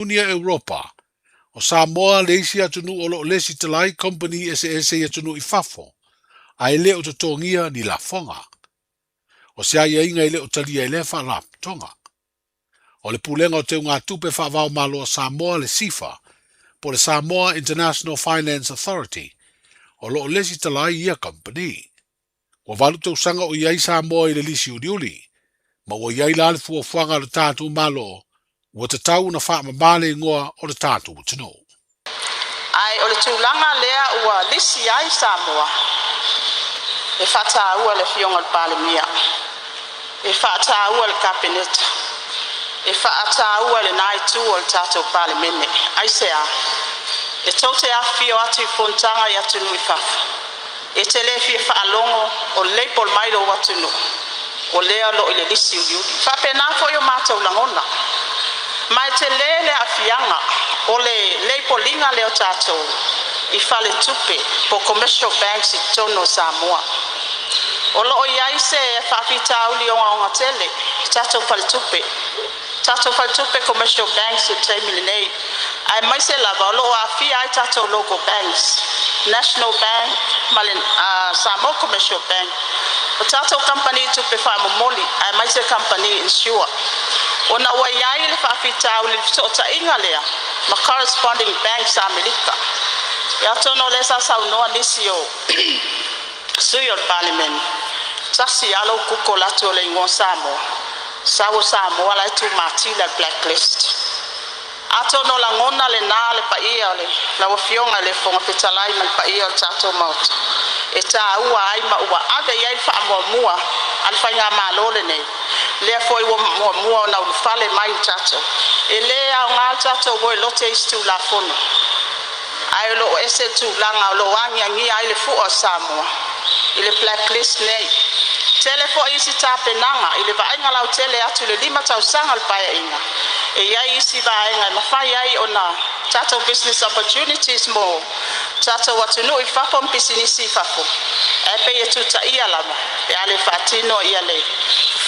Iunia Europa, o Samoa le isi atunuu o lo o lesitala ai kompeni eseese i atunuu i fafo, ae le o totogia ni lafoga. O se aiaiga e le o talia e lea faalapotopotoga. O le Pulega o Teugatupe Faava-o-Malo a Samoa, le SIFA, po o le Samoa International Finance Authority, o lo o lesitala ai ia kamupani. Ua valu tausaga o i ai Samoa i le lisi uliuli, ma ua i ai la le fuafuaga a lo tatou Malo ua tatau ona faamama le igoa o le tatou atunuu. Ae o le tulaga lea ua lisi ai Samoa, e faataua e le Afioga i le Palemia, e faataua e le Kapeneta, e faataua e lena itu o le tatou Palemene. Aisea? E tou te afifio atu i fonotaga i atunuu i fafo, e te le fia faalogo o label mai lou atunuu, o lea o lo o i le lisi uliuli. E faapena foi o matou lagona. Ma e tele le aafiaga o le label ina lea o tatou i faletupe po o commercial banks i totonu o Samoa. O lo o i ai se faafitauli ogaoga tele i tatou faletupe, tatou faletupe commercial banks i le taimi lenei, aemaise lava o lo o aafia ai tatou local banks, National Bank ma le Samoa Commercial Bank, o tatou kamupani tupe faamomoli aemaise kamupani insure, ona ua i ai le faafitauli i le fesootaiga lea ma corresponding banks a Amerika. Ia atonu o lea sa saunoa nisi o sui o le Palemene, tasi lava lou google atu o le igoa Samoa, sau o Samoa la e tumatila i le blacklist. Atonu o lagona lena le paia o le lau Afioga i le Fofoga Fetalai ma le paia o le tatou Maota e taua ai ma ua ave i ai le faamuamua a le faigamalo lenei, lea foi ua muamua ona ulufale mai le tatou. E le aoga le tatou o e lote isi Tulafono, ae o lo o ese le tulaga o lo o agiagia ai le fua o Samoa i le blacklist nei. Tele foi isi tapenaga i le vaaiga lautele atu i le 5 tausaga o le Paeaiga, e i ai isi vaega e mafai ai ona tatou business opportunities mo tatou atunuu i fafo ma pisinisi i fafo, ae pei e tutaia lava pe a le faatino ia le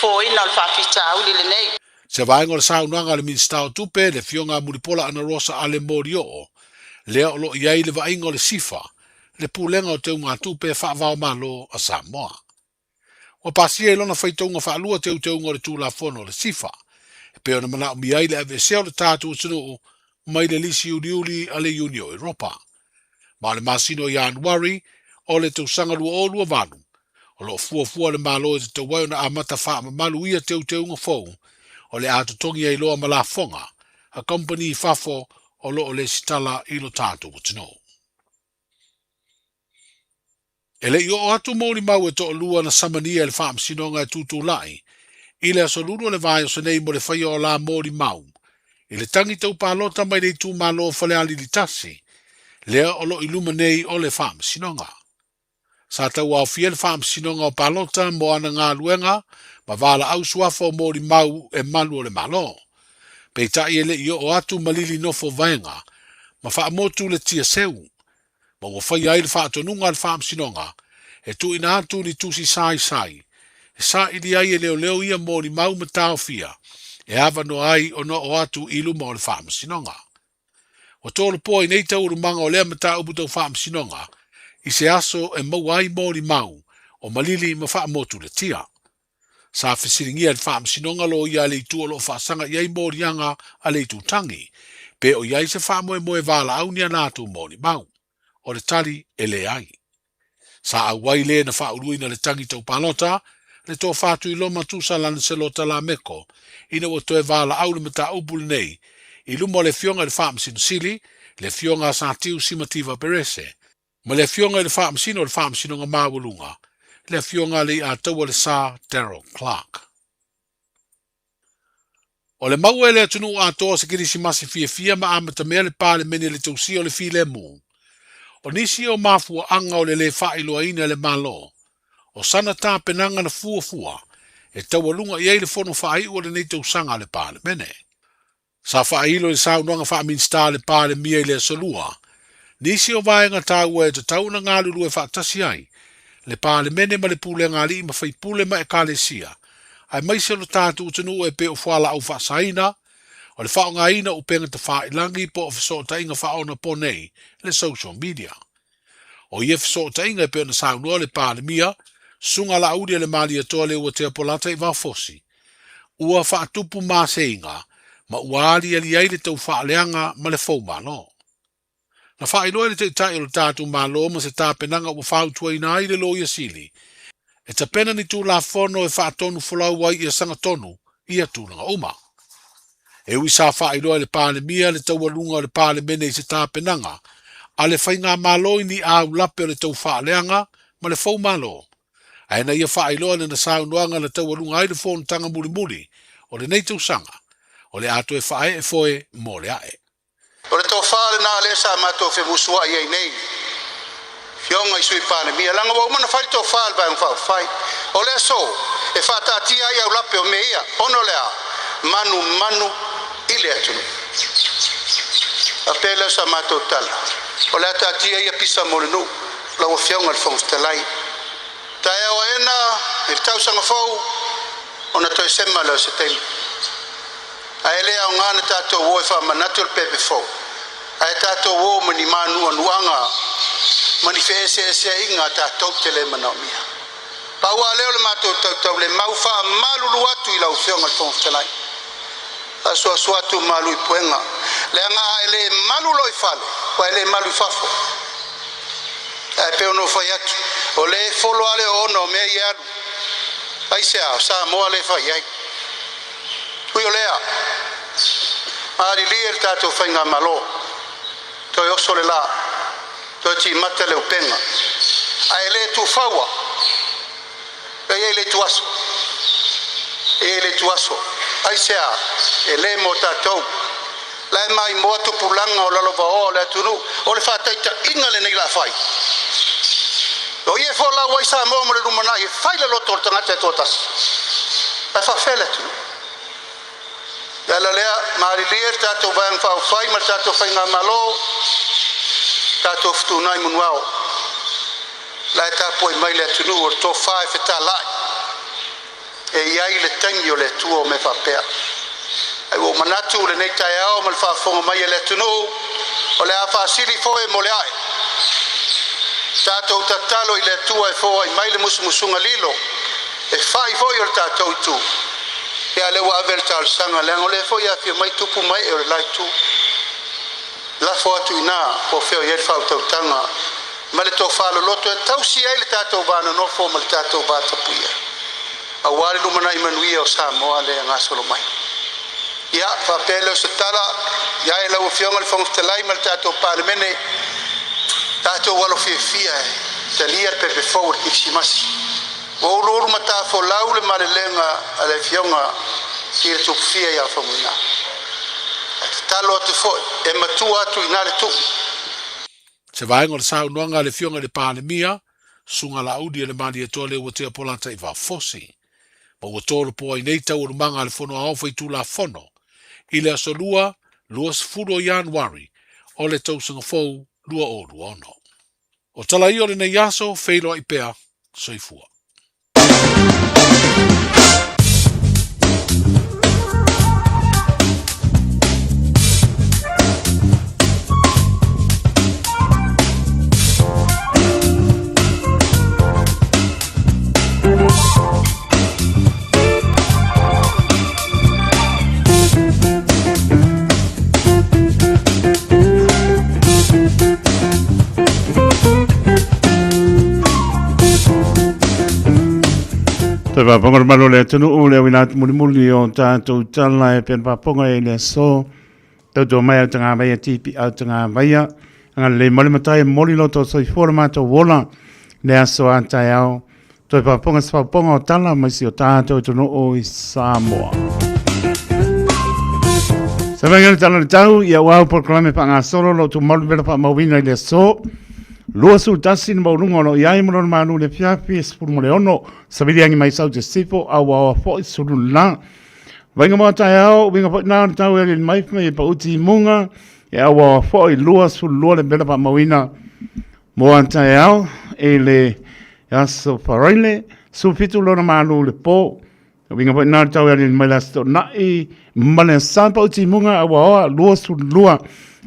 fofoina o le faafitauli lenei. Se vaega o le saunoaga a le Minisita o Tupe, le Afioga a Mulipola Anarosa Ale Molioo, lea o lo o i ai le vaaiga o le SIFA, le Pulega o Teugatupe Faava-o-Malo a Samoa. Ua pasia i lona faitauga faalua teuteuga o le Tulafono o le SIFA, e pei ona manaomia ai le aveesea o le tatou atunuu mai le lisi uliuli a le Iuni o Eropa. Ma o le masina o Ianuari o le tausaga 2028, o lo o fuafua le Malo e tatau ai ona amata faamamalu ia teuteuga fou o le a totogi ai loa ma lafoga a kamupani i fafo o lo o lesitala i lo tatou atunuu. E le i oo atu molimau e toalua na samania e le Faamasinoga e tutulai i le Aso Lulu o le vaiaso nei mo le faia o la molimau i le tagi tau palota mai le itumalo o Falealili 1, lea o lo o i luma nei o le Faamasinoga. Sa tauaofia le Faamasinoga o Palota mo ana galuega ma valaau suafa o molimau e malu o le Malo. Peitai e le i oo atu malili nofo vaega ma faamotu le tia seu, ma ua faia ai le faatonuga a le Faamasinoga e tuuina atu ni tusi saisai e saili ai e leoleo ia molimau ma taofia e avanoa ai ona oo atu i luma o le Faamasinoga. Ua tolopoa i nei taualumaga o lea mataupu tau faamasinoga i se aso e maua ai molimau o malili ma faamotu le tia. Sa fesiligia e le Faamasinoga loia a le itu o lo o faasaga i ai moliaga a le itutagi, pe o i ai se faamoemoe valaau ni a latou molimau. O le tali, e leai. Sa auai le na faauluina le tagi tau palota, le tofa Tuiloma Tusa Laniselota Lameko, ina ua toe valaau le mataupu lenei i luma o le Afioga i le Faamasino Sili, le Afioga a Satiu Simativa Perese, ma le Afioga i le Faamasino o le Faamasinoga Maualuga, le Afioga a Leiataua le Sā Darrell Clarke. O le maua e le atunuu atoa o se Kerisimasi fiafia ma amatamea le Palemene i le tausia o le filemu. O nisi o mafuaaga o le le faailoaina e le Malo o sana tapenaga na fuafua e taualuga i ai le fono faaiu o lenei tausaga a le Palemene. Sa faailo i le saunoaga faa-Minisita a le Palemia i le Aso Lua nisi o vaega taua e tatau ona galulue faatasi ai le Palemene ma le Pulega Alii ma Faipule ma Ekalesia, aemaise o lo tatou atunuu e pei o fualaau faasaina, o le faaaogaina o upega tafailagi po o fesootaiga faaonaponei, le social media. O ia fesootaiga e pei ona saunoa le Palemia, Susuga Laauli Alemalietoa Leuatea Polata i Vaofosi, ua faatupu maseiga ma ua aliali ai le taufaaleaga ma le foumalo. Na faailoa e le Taitai o le tatou Malo ma se tapenaga ua fautuaina ai le Loia Sili e tapena ni Tulafono e faatonu folau ai ia sagatonu ia tulaga uma. E ui sa faailoa e le Palemia le taualuga o le Palemene i se tapenaga a le Faigamalo i ni aulape o le taufaaleaga ma le foumalo, ae na ia faailoa i lana saunoaga na taualuga ai le fonotaga mulimuli o lenei tausaga, o le a toe faaee foe mo le ae. O le tofa lena lea sa matou femusuai ai nei, Afioga i Sui Palemia, leaga ua uma ona fai le tofa a le Vaega Faaupufai. O le aso e faataatia ai aulape o mea ia, ona o le a? Manumanu i le atunuu. Faapea lea o sa matou tala, o le a taatia ia pisa mo le nuu, lau Afioga i le Fofoga Fetalai. Taeao aena i le tausaga fou, ona toe sema lea o se taimi. Ae le aoga ona tatou o e faamanatu le pepe fou, ae tatou o ma ni mānuanuaga ma ni feeseeseaiga tatou te le manaomia. Pau lava lea o le matou tautaulemau faamalulu atu i lau Afioga i le Fofoga Fetalai, faasoasoa atu malu i puega, leaga a e le malu loa i fale, ua e le malu i fafo. Ae pei ona ou fai atu, o lea e folo lava le oona o mea ia e alu. Aisea? O Samoa lea e fai ai. Ui o lea, malilie le tatou faigamalo, toe oso le la, toe timata le upega, ae le tufaua, e i ai le ituaso, e i ai le ituaso. Aisea? E le mo tatou. La e maimoa tupulaga o lalovaoa o le atunuu, o le faataitaiga lenei la fai. O ia e folau ai Samoa mo le lumanai e fai le loto o le tagata e toatasi. Ae faafefea le atunuu? Le ala lea, malilie le tatou Vaega Faaupufai ma le tatou Faigamalo, tatou fetuunai manuao. La e tapuai mai le atunuu o le tofa e fetalai. E i ai le taimi o le Atua o mea faapea. Ae ua ou manatu lenei taeao ma le faafofoga mai a le atunuu, o le a faasili foe mo le ae. Tatou tatalo i le Atua e foai mai le musumusuga lilo, e fai foi o le tatou itu. Ia, lea ua ave le talosaga, leaga o lea foi e afio mai tupu ma ee o le la itu. Lafo atu i ina po o fea o i ai le faautautaga ma le tofa loloto e tausi ai le tatou va nonofo ma le tatou va tapuia aua le lumanai manuia o Samoa lea e gasolo mai. Ia, faapea lea o se tala ia e lau Afioga i le Fofoga Fetalai ma le tatou Palemene, tatou alo fiafia e talia le pepe fou o le Kerisimasi. Ua uluulu matafolau le malelega a le Afioga i le Tupufia ia Faumuina. Ae tatalo atu foi, e matua atu i ina le tuu. Se vaega o le saunoaga a le Afioga i le Palemia, Susuga Laauli Alemalietoa Leuatea Polata i Vaofosi, ma ua tolopo ai nei taualumaga a le Fono Aoao Faitulafono i le Aso Lua, 20 o Ianuari o le tausaga fou 2026. O tala ia o lenei aso, feiloai pea, soifua. Toe faafofoga le malu o le atunuu le auina atu mulimuli o tatou tala e pea faafofoga i le aso. Tautua mai au tagavaia tipi au tagavaia. Agalelei mai le matai e momoli lo outou soifua lo matou ola le aso a taeao. Toe faafofoga se faafofoga o tala mai si o tatou atunuu i Samoa. Sa vaega le tala le tau, ia ua au polokalame faagasolo lo outou malu mela faamauina i le aso. 21 le maualuga o lo o i ai ma lona malu i le afiafi e 16 savili agi mai sau te sifo a ua aoa foi sulu la. Vainga mo taeao, uiga foi na o le tau e alili mai mai e pauti i muga, e auaoa foi 22 le mela faamauina mo a taeao i le aso Faraile, 17 lona malu i le po. Uiga foi nā tau e mai la tonaʻi ma le sa pau timuga a ua oa 22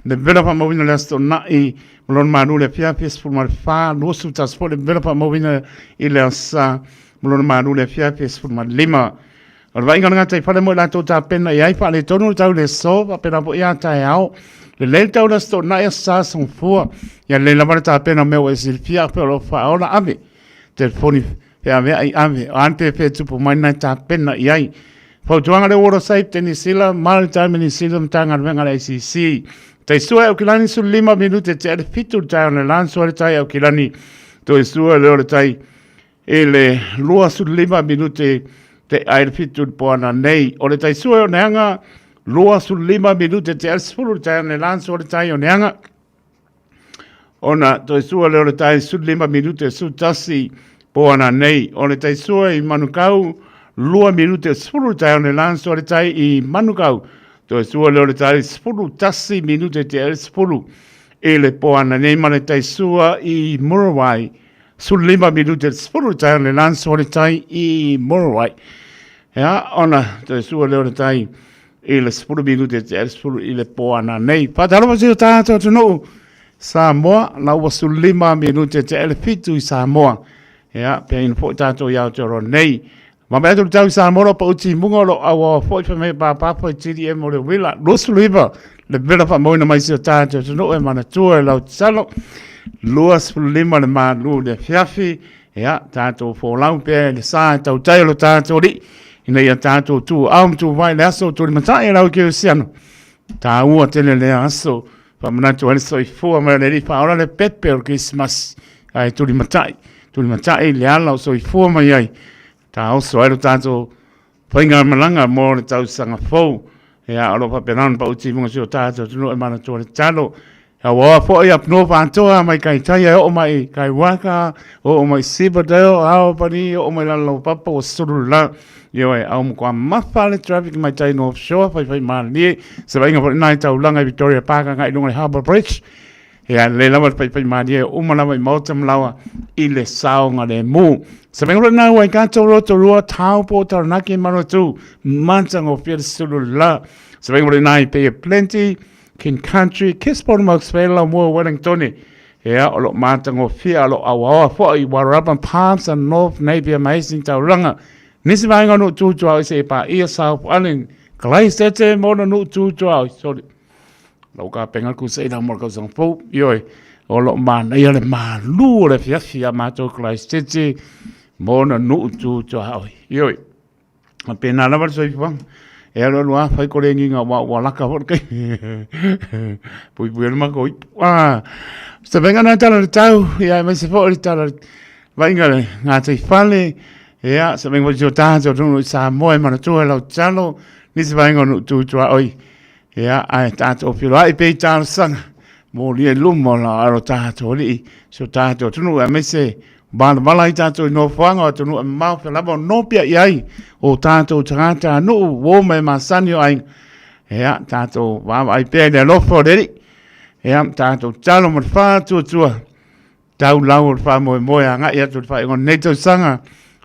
le vela faamauina le aso tonaʻi ma lona malu le afiafi 14 21 foi le vela faamauina i le asa ma lona malu le afiafi 15. O le vaaiga o le gataifale mo i latou tapena i ai faaletonu le tau i le aso faapena foi ia taeao. Lelei le tau i le aso Toonai, Aso Sa, Aso Gafua. Ia lelei lava le tapena o mea ua e silafia pe o lo o faaola ave. Telefoni feaveai ave. O a ni pefea e tupu mai na e tapena i ai. Fautuaga le Water Safety New Zealand, Maritime New Zealand, Matagaluega a le ACC. Tai sua e Aukilani 15 minute te ale fitu le taeao nei la, sua le tai Aukilani. Toe sua lea o le tai i le 25 minute te ai le fitu le poana nei. O le tai sua e oneaga 25 minute te ai le 10 le taeao nei la, sua le tai oneaga. Ona toe sua lea o le tai 15 minute 11 poana nei. O le tai sua i Manukau 2 minute 10 le taeao nei la, sua le tai i Manukau. Toe sua lea o le tai 11 minute te ai le 10 i le poana nei ma le tai sua i Muriwai 15 minute le 10 le taeao nei la, sua le tai i Muriwai. Ea, ona toe sua lea o le tai i le 10 minute te le 10 i le poana nei. Faatalofa si o tātou atunuu Samoa, la ua 15 minute te le 7 i Samoa. Ea, pea ina foi tātou i Aotearoa nei. Ma mea atu le tau i Samoa, lo pa uti munga lo aua foi fa me pāpāpa i tiri e mo le wila. 29 le vela whamoina mai si o tātou atunuu e manatua e lau tatalo. 25 le malu le afiafi. Ia, tātou folau pea i le sa e tautai o lo tātou alii, ina ia tātou tū ao ma tū vai le aso o Tulimatai e lau ke Oceano. Tāua tele lea aso, whamanatu ai le soifua mai o le alii whaora le pepe o le Christmas ai Tulimatai. Tulimatai le ala o soifua mai ai, tā oso ai lo tātou Faigamalaga mo le tausaga fou. Ia, o lo o faapena ona pauti i luga si o tātou atunuu e manatua le tatalo. Ia, ua oa foi up north atoa mai Kaitaia e oo mai i Kaiwaka, oo mai Sibadale, Albany, oo mai lalo papa ua sulu le la. Ioe, au matua mafa le traffic mai tai North Shore, faifai malie, se vaaiga foi lena i taulaga i Victoria Park agai i luga i le Harbour Bridge. Ia lelei lava le faifaimalie uma lava i maota ma laoa i le saogalemu. Se vaaiga foi lena Waikato, Rotorua, Taupo, Taranaki, Manawatu, matagofie le sulu la. Se vaaiga foi lena i Bay of Plenty, King Country, Gisborne, Marks Vale, Laumua, Wellington. Ia, o lo o matagofie, o lo o auaoa foi i Wairarapa, Palms and North Napier Amazing taulaga. Nisi vaega o nuu tu tuaoi se i paia South Island, Christchurch ma ona nuu tu tuaoi. Sorry. Lau kapenga ku sei la mo le tausaga fou. Ioe, o lo o manaia le malu o le afiafi a mātou Christchurch mo ona nuu tū tuaoi. Ioe, a pēnā lava le soifuaga. E alu alu a whai kore ngi ngā wā ua laka fo le kai. Pui pui le mako ipu. Ah, se venga nā tala le tau, ia e mai se fo le tala vainga le ngā tei whale, ia, se venga fo te o tātou tunu i Samoa e manatua e lau talo, nisi vainga o nuu tū tuaoi. Ia, ae tātou whiroai pei talosaga, mōlia i luma o la aro tātou alii, si o tātou atunuu, aemaise valavala ai tātou i nofoaga o atunuu e mamao pea lava o nōpia i ai o tātou tagata nuu, uō ma e masani o aiga. Ia, tātou vaavaai pea i le alofa o le Alii. Ia, tātou tatalo ma le whātuatua, Tau lau o le faamoemoe agai atu i le faaiuga o lenei tausaga,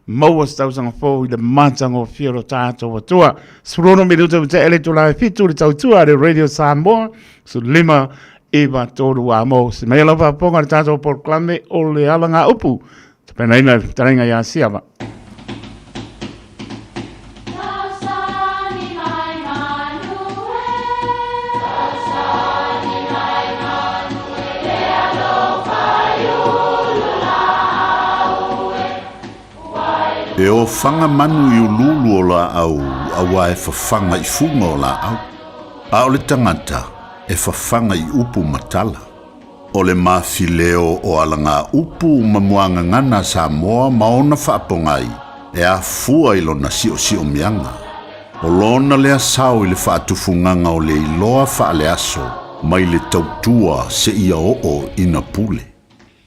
maua se tausaga fou i le matagofie o lo tatou Atua. 16 minuta ua tea le itula e 7 le tautua a le Radio Samoa, 15 9 3 a mo se mai lau faafofoga le tatou polokalame o le alagaupu. Tapenaina le fetalaiga ia Siava. E ofaga manu i uluulu o laau auā e fafaga i fuga o laau, a o le tagata e fafaga i upu ma tala. O le mafileo o alagaupu ma muagagana a Samoa ma ona faapogai e afua i lona siosiomiaga. O lona lea sao i le faatufugaga o le iloa faaleaso mai le tautua seia oo ina pule.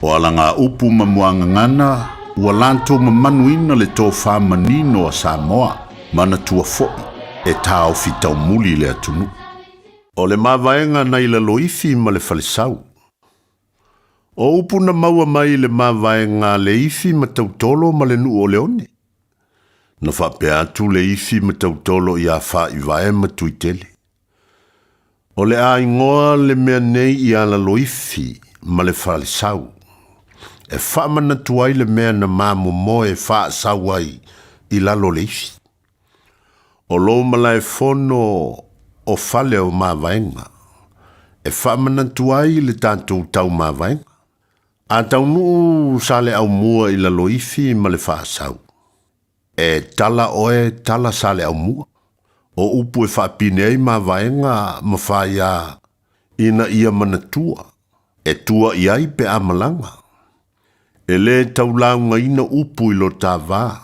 O alagaupu ma muagagana ua latou mamanuina le tofa manino a Samoa, manatua foi e taofi taumuli le atunuu. O le mavaega nai Laloifi ma le Falesau. O upu na maua mai i le mavaega a Leifi ma Tautolo ma le nuu o Leone. Na faapea atu le ifi ma tautolo iā Faaivae ma Tuitele. O le a igoa le mea nei i Laloifi ma le Falesau, e faamanatu ai le mea na mamomoe faasau ai i lalo o le ifi. O lou malaefono o fale o mavaega, e faamanatu ai le tatou tau mavaega. A taunuu Saleaaumua i Laloifi ma le Faasau, e tala oe tala Saleaaumua. O upu e faapine ai mavaega ma faia ina ia manatua, e tua i ai pe a malaga. E lē taulaugaina upu i lo ta va,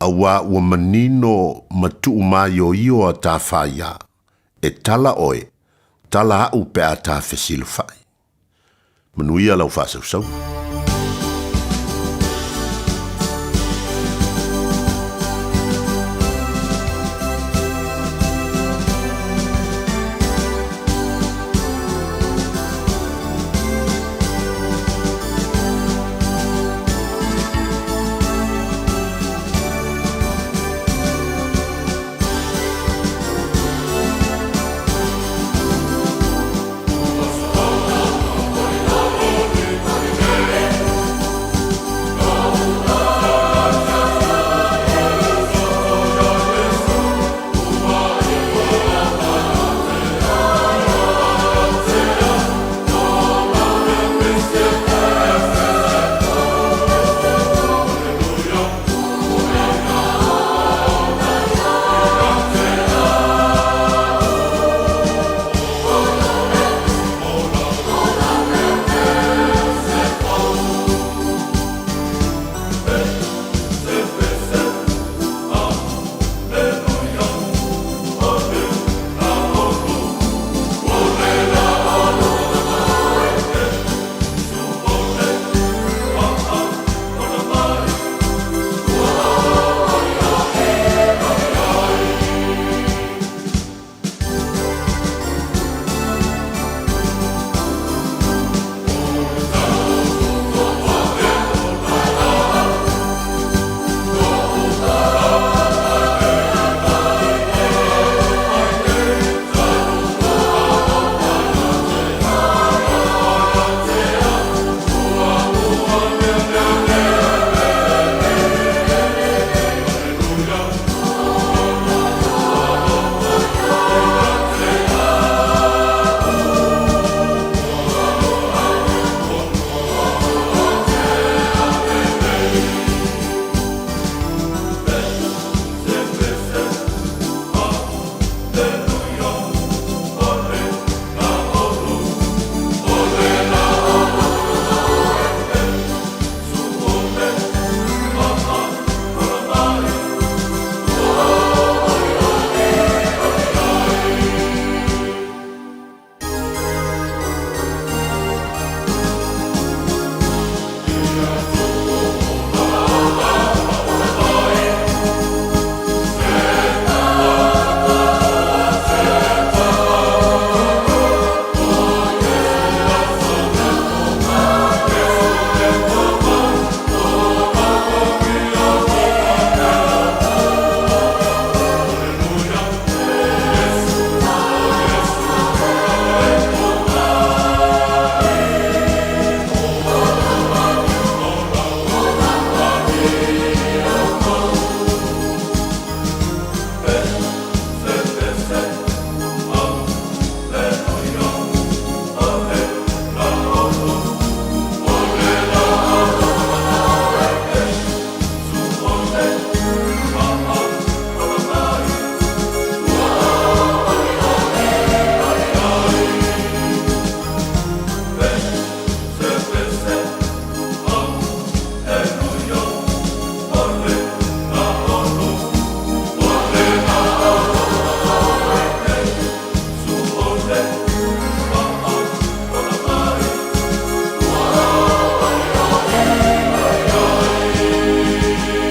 auā ua manino ma tuumaioio a ta faia, e tala oe, tala a'u pe a ta fesilafa'i. Manuia lau faasausauga.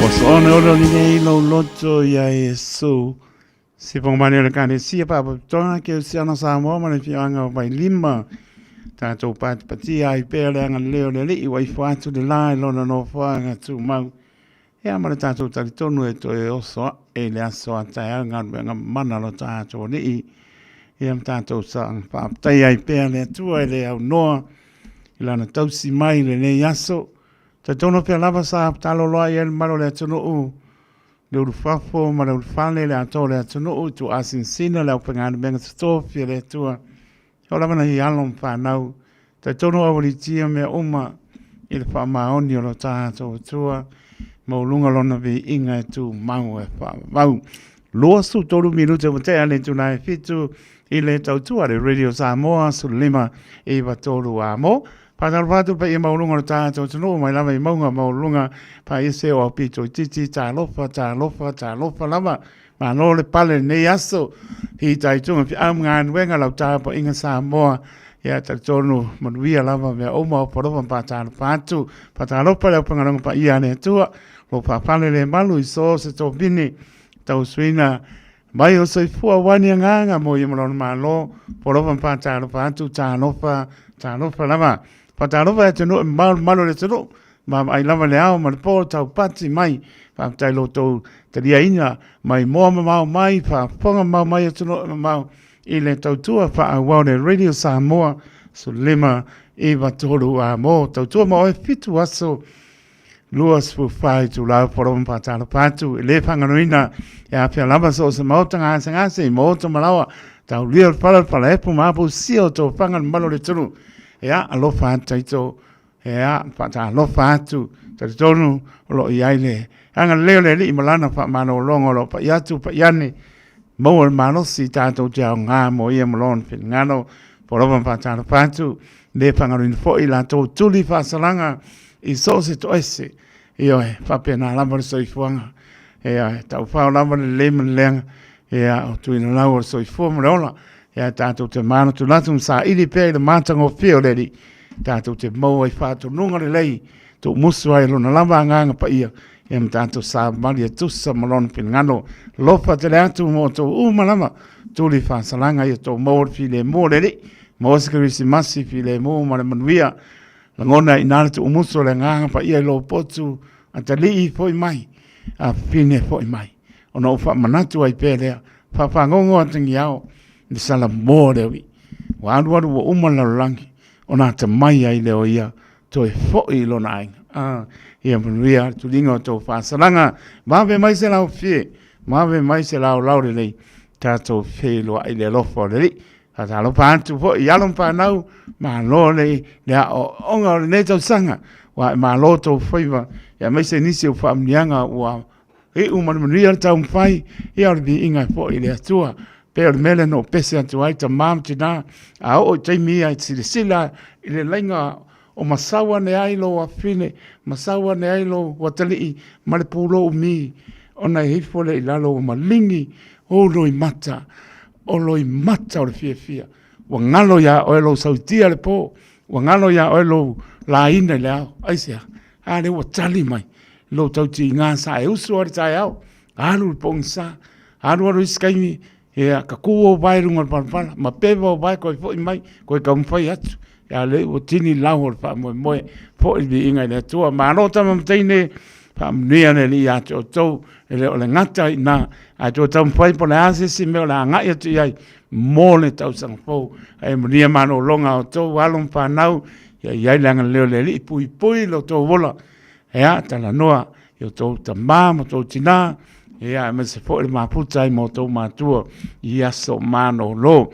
Ua soona ole ole nei lou loto ia Iesu. Se pongmani o le Ekalesia Faaputona Kerisiano Samoa ma le Afioaga o Vailima. Tatou patipatia ai pea le agalelei o le Alii ua ifo atu le la i lona nofoaga tumau. Ia ma le tatou talitonu e toe oso aʻe i le aso a taeao i galuega mana lo tatou Alii. Ia ma tatou saga faafetaia ai pea le Atua e le aunoa i lana tausi mai i lenei aso. Talitonu pea lava sa taloloa i ai le mamalu o le atunuu, le ulufafo ma le ulufale, le atoa o le atunuu, ituasinasina, le aufaigaluega totofi a le Atua. O lava nai alo ma fanau, talitonu aualiitia mea uma i le faamaoni o lo tatou Atua, maualuga lona viiga e tumau e faavavau. 23 minute ua tea le itula e 7 i le tautua le Radio Samoa 15 9 3 a mo. Faatalofa atu le paia maualuga o le tatou atunuu mai lava i mauga maualuluga paese o aupito itiiti, talofa, talofa, talofa lava. Malo le pale lenei aso, fitaituga feau ma galuega lau tapuaiga Samoa. Ia talitonu manuia lava mea uma o polofa ma faatalofa atu. Faatalofa le aufaigaluega paia a le Atua, o lo o faafale le malu i so se tofine tausuina mai o soifua aua ni agaga mo ia ma lona Malo. Polofa ma faatalofa atu, talofa, talofa lava. Faatalofa i atunuu e mamao le mamalu o le atunuu, Vaavaai lava le ao ma le po taupati mai, faafetai lo outou taliaina mai moa mamao mai, faafofoga mamao mai atunuu e mamao i le tautua faaauau le Radio Samoa 15 9 3 a mo tautua ma oe 7 aso 24 itula polo ma faatalofa atu e le faagaloina e afea lava so o se maota gasegase i maota malaoa taulia o le fala o le falaepu ma apusia o tofaga le mamalu o le atunuu ea alofa atu taito Ea, faatalofa atu, talitonu o lo o i ai le agalelei o le Alii ma Lana faamalologa o lo o pai atu, pai ane, maua le malosi tatou te aoga mo ia ma Lona finagalo. Polofa ma faatalofa atu, le faagaloina foi i latou tuli faasalaga i so o se toese. Ioe, faapena lava le soifuaga. Ioe, taufao lava le lelei ma le leaga, ia, o tuuina lau o le soifua ma le ola. Ia, tatou te manatunatu ma saili pea i le matagofie o le Alii tatou te maua i faatonuga lelei, tuumusu ai lona lava agaga paia, ia ma tatou savali e tusa ma lona finagalo. Lofa tele atu mo outou uma lava, tuli faasalaga ia outou maua le filemu o le Alii, maua se Kerisimasi filemu ma le manuia. Lagona i ina le tuumusu o le agaga paia i lou potu, atalii foi mai, afafine foi mai. Ona ou faamanatu ai pea lea, faafagogo atagiao, le Salamo le alii. Ua alualu ua uma le lalolagi, ona atamai ai lea o ia toe foi i lona aiga. Ah, ia manuia le tuliga o tou faasalaga. Vave mai se laofie, vave mai se laolao lelei, tatou feiloai i le alofa o le Alii. Faatalofa atu foi i alo ma fanau, malo le aoaoga o lenei tausaga, ua malo tou faiva, aemaise nisi o faamanuiaga ua Iu ma le manuia le taumafai, ia o le viiga e foi i le Atua. Pei o le mea lea na ou pese atu ai tama ma tina, a oo i taimi ia e silasila i le laiga o masau ane ai lou afafine, masau ane ai lou atalii ma le pulou umi, ona e ifo lea i lalo ua maligi ou loimata, o loimata o le fiafia. Ua galo iā oe lou sautia i le po, ua galo iā oe lou laina i le ao. Aisea? A lea ua tali mai lou tautiga sa e usu ai i le taeao, alu i le pogisa, alu alu isi taimi, ia ka kū ou vae i luga o le palapala, ma peva ou vae toe foi mai, toe taumafai atu. Ia lea ua tini lau o le faamoemoe, foi le viiga i le Atua. Malo tama ma teine, faamanuia le Alii ia te outou, e le o le gata i ina, ae toe taumafai po o le a se isi mea o le a agai atu i ai mo le tausaga fou. Ae manuia malologa a outou alo ma fanau, ia i ai le agalelei o le Alii, puipui lo outou ola, Ea, talanoa i o outou tama ma outou tinā, ea, aemaise foi le mafuta ai ma outou matua i aso malolo.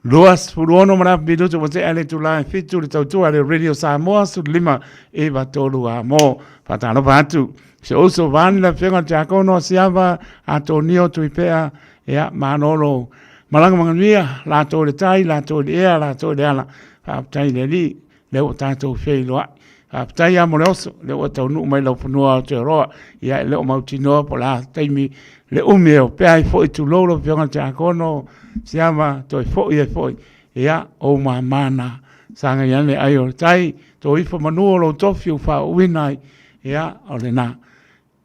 26 ma le afa minutu ua tea le itula e 7 le tautua le Radio Samoa 15 9 3 a mo. Faatalofa atu si ou uso vaeane le afioga i le Tiakono Asiava Atonio Tuipea, ea, malolo malaga manuia latou i le tai, latou i le ea, latou i le ala. Faafetai i le Alii lea ua tatou feiloai. Faafetai lava mo le oso, lea ua taunuu mai lau fanua Aotearoa, ia e le o mautinoa po o le a taimi le umi e opea ai foi, tulou lau Afioga i le Tiakono Siama, toe foi ai foi, ia, ou mama na, sagai ane ai o le tai, to ifo manu o lou tofi ua faauuina ai, ia, o lena.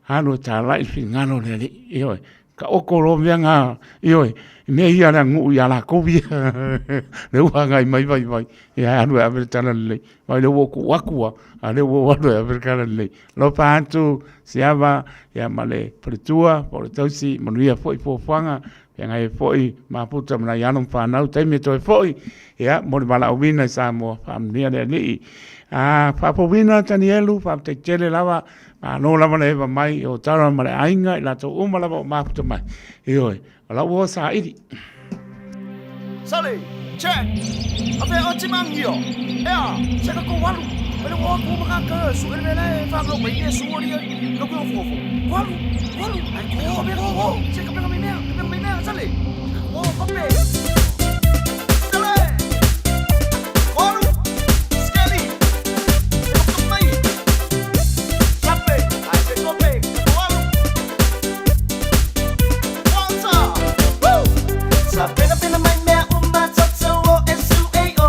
Alu e talai le finagalo o le Alii, ioe. Taoto loa mea na, ioe, mea ia a le aganuu ia latou ia, lea ua agai mai Vaivai, ia e alu e ave le talalelei. Vaai lea ua ou tuu atu lava, a o lea ua ou alu e ave le talalelei. Alofa atu Siava ia ma le faletua po o le tausi, manuia foi fuafuaga, feagai ai foi mafuta ma nai alo ma fanau, taimi e toe foi, ia mo le valaauina i Samoa, faamanuia le Alii. A faafouina Tanielu, faafetai tele lava, malo lava le eva mai i Otara ma le aiga, i latou uma lava o mafuta mai. Ioe, o lau ua saili. Sale, check. Afe o timangio. Ea, se ka ko walu. Ele o ko maka ka su ele le fa lo mai e su ori lo ko fo fo. Walu, walu. Ai ko be ko ko. Se ka pe me mea, ka me mea sale. O ko pe. Sale. Walu. Skelly. Se ko mai. Sape. Ai se ko pe. Walu. Walter. Woo! Sa pena pena mai mea uma toto o e su e o.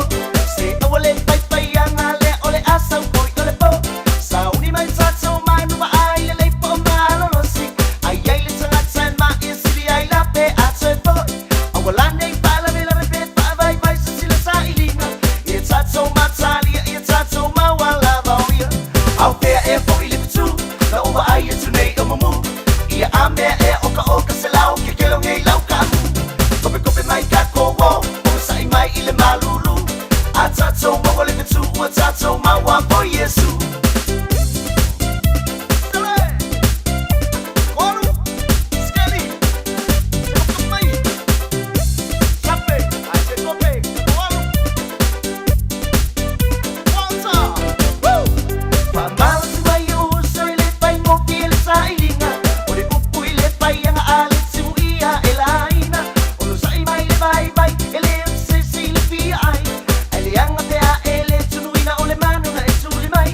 Se aua le pai pai anga le o le asa poi o le po. Sa uni mai tatou mai ma ai le le po malolosi. Ai ai le tangata ma i sili ai la pe a toe foi. Aua la nei pa la ve la ve pe pa vai vai sa sila sa ilinga. Ia tatou matalia ia tatou maua lava o ia. Au pea e foi le pitu. Na ua ai e tu nei o mamu. Ia a mea e oka oka se lau ke kelo ngei lau kamu. Kope kope mai ka ko wo. O sai mai i le malulu. A tatou maua le pitu ua tatou maua po Yesu. Sale! Walu! Skelly! Se ko mai! Sape! Ai se kope! Walu! Walter! Woo! Faamalosi mai o uso i le faigofie le sailiga o le upu i le faiaga a le timuia e laina o lo sa'i mai le vaivai e le o se isi i le fia ai ae leaga pe a e le tunuina o le manu na e tuli mai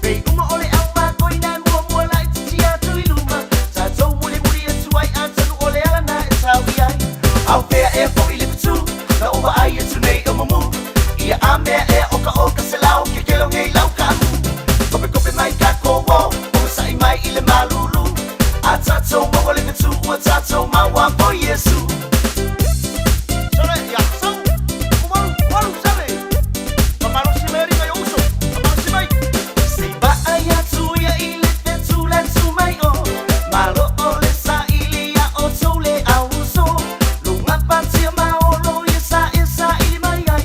pei uma o le au makoina e muamua laitiiti atu i luma tatou mulimuli atu ai atonu o le ala na e tau i ai au pea e fo'i le pitu na ou vaai atu nei o mamu ia a mea e oka oka se lau ke kelo ngei lau kamu kope kope mai ka ko wo o sa'i mai i le malulu a tatou maua le fetu ua tatou maua po Yesu. Sale, ia, sau, kumalu, walu, sale. Mamalo si Mary ngai uso. Mamalo si mai. Se i vaai atu ia i le fetu le tu mai o malo o le saili ia o tou le au uso luga patia maolo ia sa e saili mai ai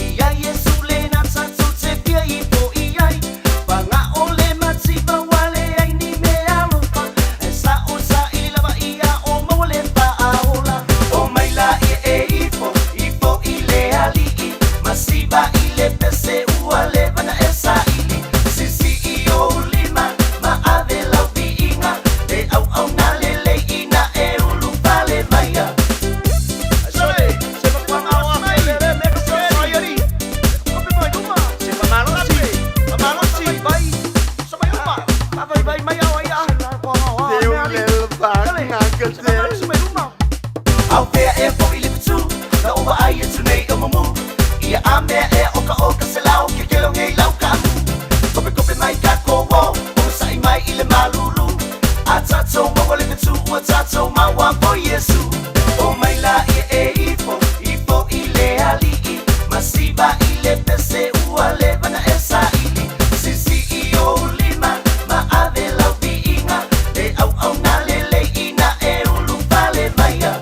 ia Yesu le na tatou te fia ifo i ai paga o le mativa ua leai ni mea alofa e sa o saili lava ia o maua le faaola o mai la ia e ifo ifo i le alii masiva i le pese ua leva na e saili sisi i ou lima ma ave lau viiga le auauna lelei ina e ulufale mai a. Sale, se pa mai le le me ka sai ali. Kope mai luma. Se pa malosi. Pa malosi vai. Sa mai luma. Pa vai vai mai au ai a. Sale, se pa malosi mai luma. Au pea e fo'i le pitu na ou vaai atu nei o mamu ia a mea e oka oka se lau ke kelo ngei lau kamu kope kope mai ka ko wo o sa'i mai i le malulu a tatou maua le fetu ua tatou maua po Yesu o mai la ia e ifo ifo i le alii masiva i le pese ua leva na e saili sisi i ou lima ma ave lau viiga le auauna lelei ina e ulufale mai a.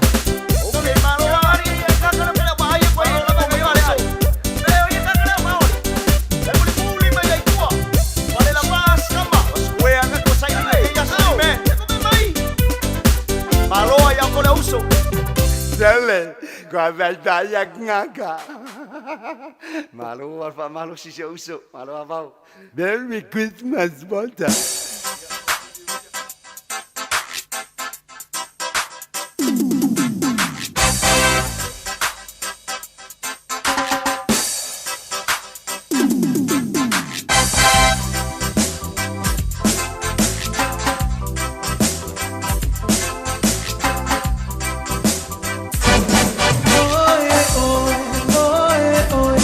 Sele, kua vai ngaka. Malo alfa malo si se uso, malo avau. Merry Christmas, Walter. Oe, oe, oe, oe,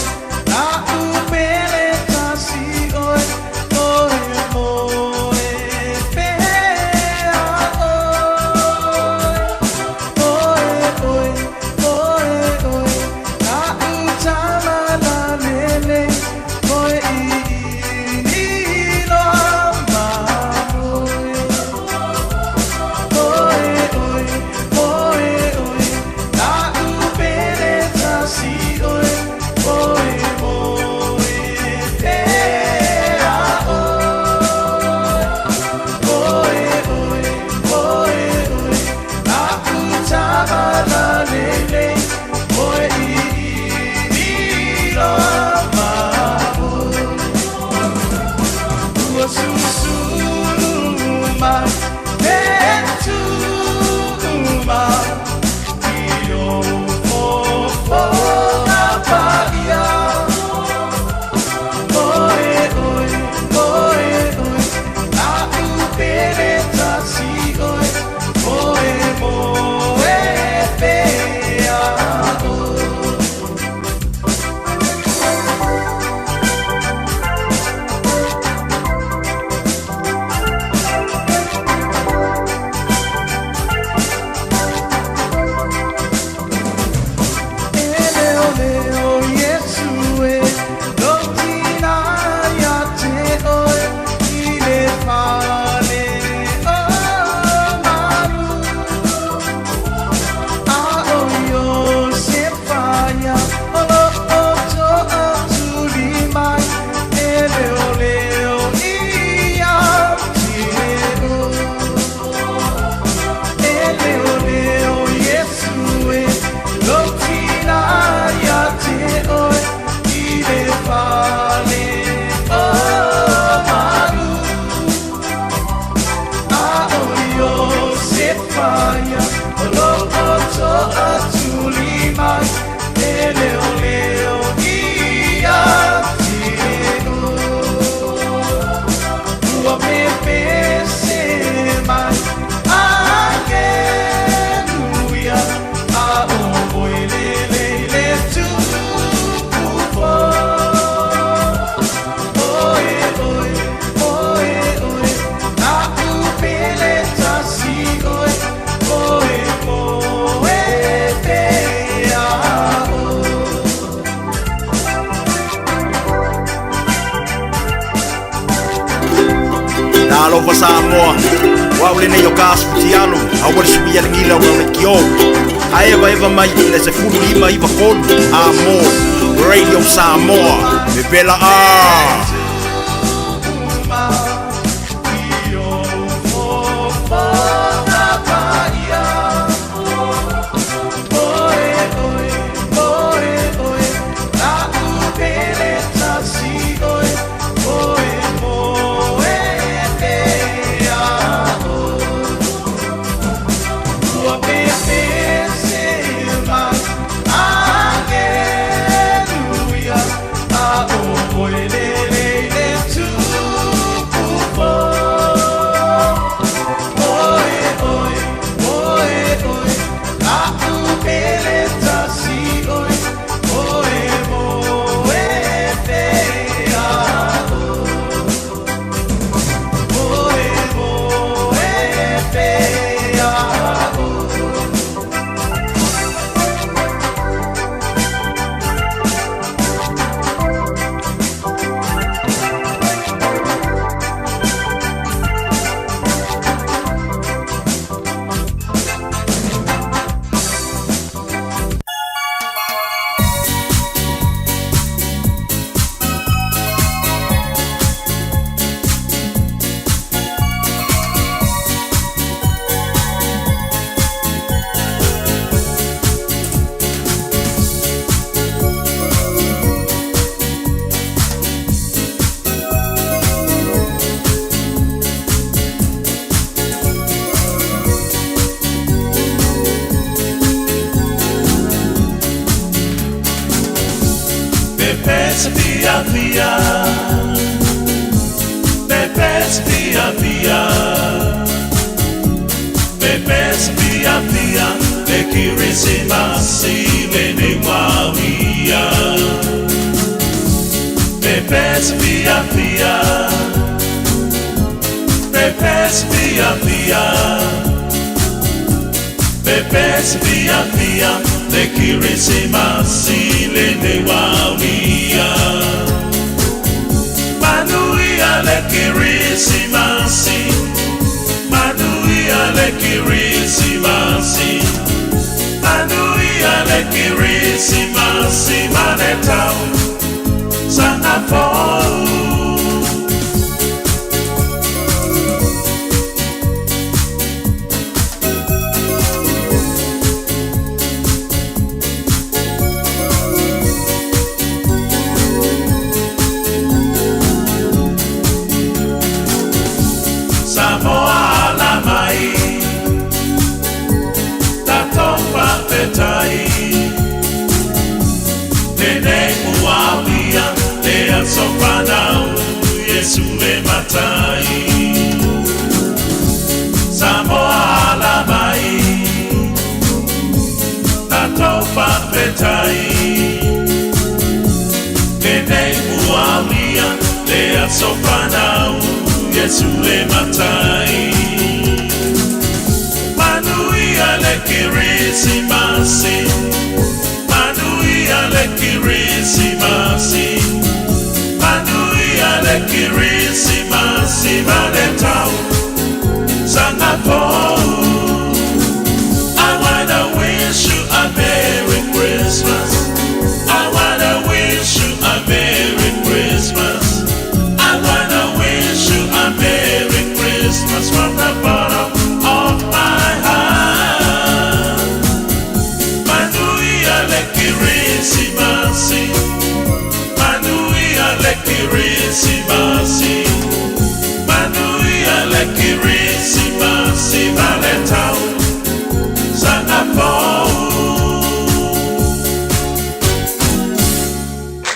Talofa Samoa, o au lenei o ka asu tialo, aua le suia le gila ua le kio. A eva eva mai i le 1593, a mo, Radio Samoa, me pela a.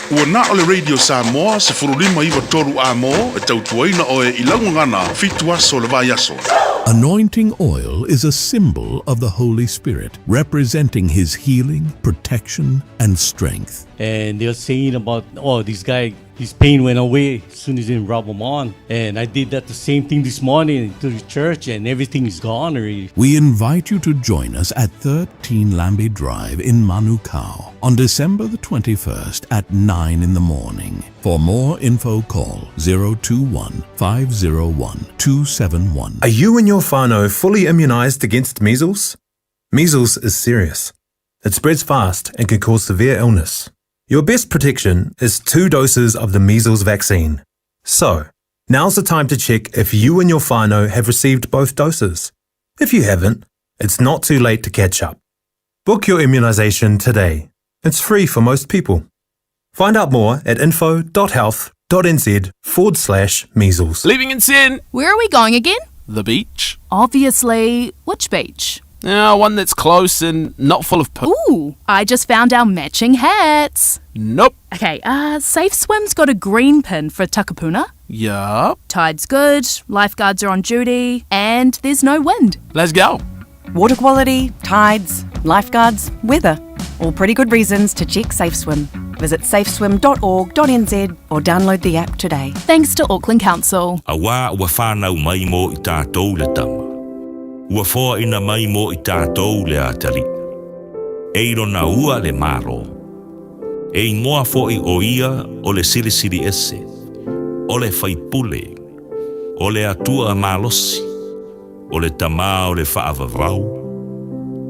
Ua na o le Radio Samoa 1593 amo e tautuaina oe i laugagana 7 aso le vaiaso. Anointing oil is a symbol of the Holy Spirit, representing His healing, protection, and strength. And they're saying about, oh, this guy His pain went away as soon as he rubbed them on. And I did that the same thing this morning to the church, and everything is gone already. We invite you to join us at 13 Lambie Drive in Manukau on December the 21st at 9 in the morning. For more info, call 021 501 271. Are you and your whānau fully immunised against measles? Measles is serious. It spreads fast and can cause severe illness. Your best protection is two doses of the measles vaccine. So, now's the time to check if you and your whānau have received both doses. If you haven't, it's not too late to catch up. Book your immunisation today. It's free for most people. Find out more at info.health.nz forward slash measles. Leaving in sin. Where are we going again? The beach. Obviously, which beach? Yeah, one that's close and not full of poo. Ooh, I just found our matching hats. Nope. Okay, Safe Swim's got a green pin for Takapuna. Yup. Tide's good, lifeguards are on duty, and there's no wind. Let's go. Water quality, tides, lifeguards, weather. All pretty good reasons to check Safe Swim. Visit safeswim.org.nz or download the app today. Thanks to Auckland Council. Auā ua whānau mai mō i tātou le tama. Ua whoaina mai mō i tātou le Atali'i. E i lona ua le Malo. E ingoa fo'i o ia o le Silisili Ese, o le Faipule, o le Atua Malosi, o le Tama o le Faavavau,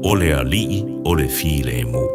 o le Ali'i o le Filemu.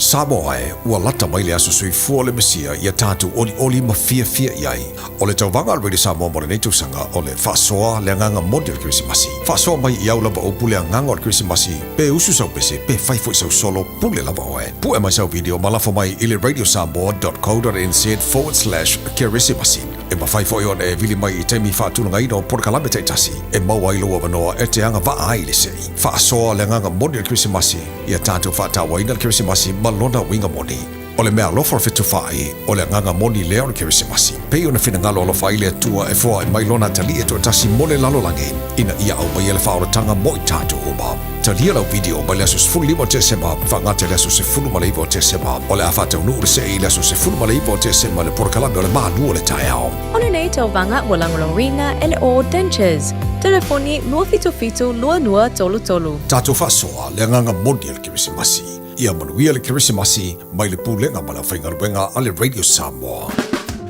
Samoa e, ua lata mai le aso soifua o le Mesia ia tatou olioli ma fiafia i ai. O le tauvaga a le Radio Samoa mo lenei tausaga o le faasoa le agaga moni o le Kerisimasi. Faasoa mai i au lava upu le agaga o le Kerisimasi, pe usu sau pese, pe fai foi sau solo, pule lava oe. Pue mai sau video ma lafo mai i le radiosamoa.co.nz forward slash kerisimasi. E mafai foi ona e vili mai i taimi faatulagaina o polokalame taitasi e maua ai lou avanoa e te agavaa ai i le sei. Faasoa le agaga moni o le Kerisimasi, ia tatou faatauaina le Kerisimasi ma lona uiga moni. O le meaalofa o le fetufaai, o le agaga moni lea o le Kerisimasi. Pei ona finagalo alofa ai le Atua e foai mai Lona Atalii e toatasi mo le lalolagi, ina ia aumaia le faaolataga mo i tatou uma. Talia lau video mai le aso 15 o Tesema faagata i le aso 19 o Tesema. O le a faataunuu le see i le aso 19 o Tesema i le polokalame o le Malu o le Taeao. O lenei tauvaga ua lagolagoina e le All Dentures. Telefoni 277 2233. Tatou faasoa le agaga moni o le Kerisimasi. Ia manuia le Kerisimasi mai le Pulega ma le Aufaigaluega a le Radio Samoa.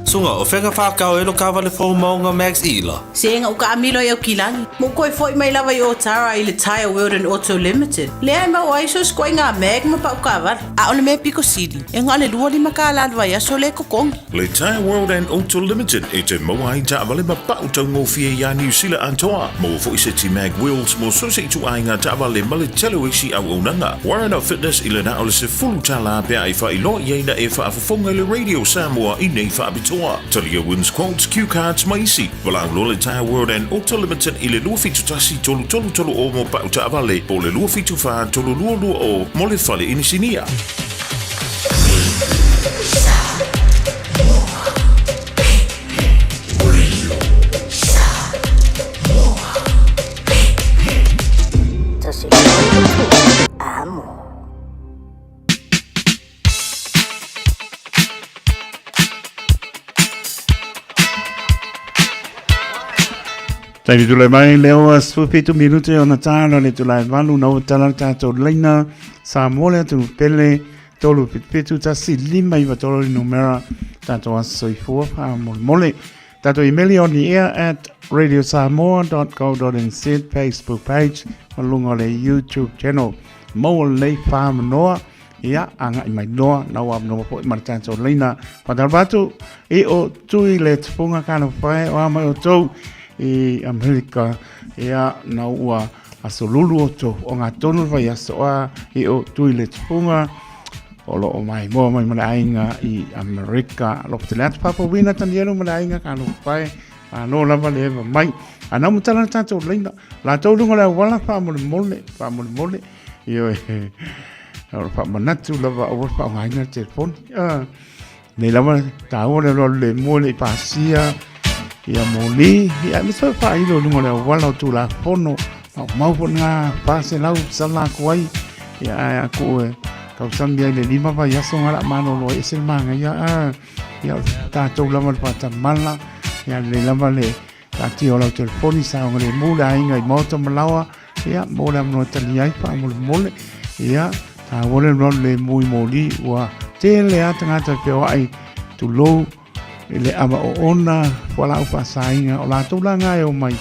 Sunga, o fea ka whakao e lo kawale fou maunga Max Ila? Se nga uka amilo i au kilagi. Mo koe foi mai lava i Otara i le Tyre World and Auto Limited. Lea e mau ai so skoe ngā mag ma pau kawara. A o le mea piko sili, e ngā le lua lima ka la vai aso le kokongi. Le Tyre World and Auto Limited e te maua ai taavale ma pau taugofie iā Niu Sila atoa. Maua foi se ti mag wheels mo so se ituaiga taavale ma le tele o isi auaunaga. Warren Fitness i le na o le $10 pe a e faailoa i ai na e faafofoga i le Radio Samoa i nei faapitoa. Talia wins quotes, cue cards ma isi. Valaau loa le Tyre World and Auto Limited i le 271 333 o mo pau taavale po o le 274 322 mo le fale inisinia. Taimi tulai mai le oa 17 minute ona tāna le tulai valu na o tala le tātou leina sa mole atu pele tolu pitu tasi lima iwa tolu le numera tātou aso soifua wha mole mole. Tātou email on the air at radiosamoa.co.nz Facebook page ma lunga o le YouTube channel. Maua lelei whamanoa ia agai mai loa na ua avanoa foi ma le tatou laina. Faatalofa atu i o tui le tupunga kana pae o a mai outou i Amerika ia na ua aso lulu outou o ngā tonu le vaiaso a i o tui le tupunga o lo o mai moa mai ma le aiga i Amerika. Alofa tele atu Papa Wina Tanielu ma le aiga ka pae Malo lava le eva mai. A nau matala le tatou laina. Latou luga o le auala faamolemole, faamolemole. Ioe, o le faamanatu lava aua le faaaogaina le telefoni. Ah, nei lava taua le alu alu le mua le i pasia ia moli. Ia, aemaise foi faailo i luga o le auala o Tulafono. Maumau foi ngā 400 sala aku ai. Ia, ae aku e Tausami ai le 5 vaiaso nga la malolo ai ese le manaia a ia o tatou lava le faatamala ia lelei lava le taatia o lau telefoni saogalemu le aiga i maota ma laoa ia mo le avanoa e tali ai faamolemole ia taua le alu lemu i moli ua tele a tagata e feoai tulou i le ava oona fualaau faasaina o latou la na e omai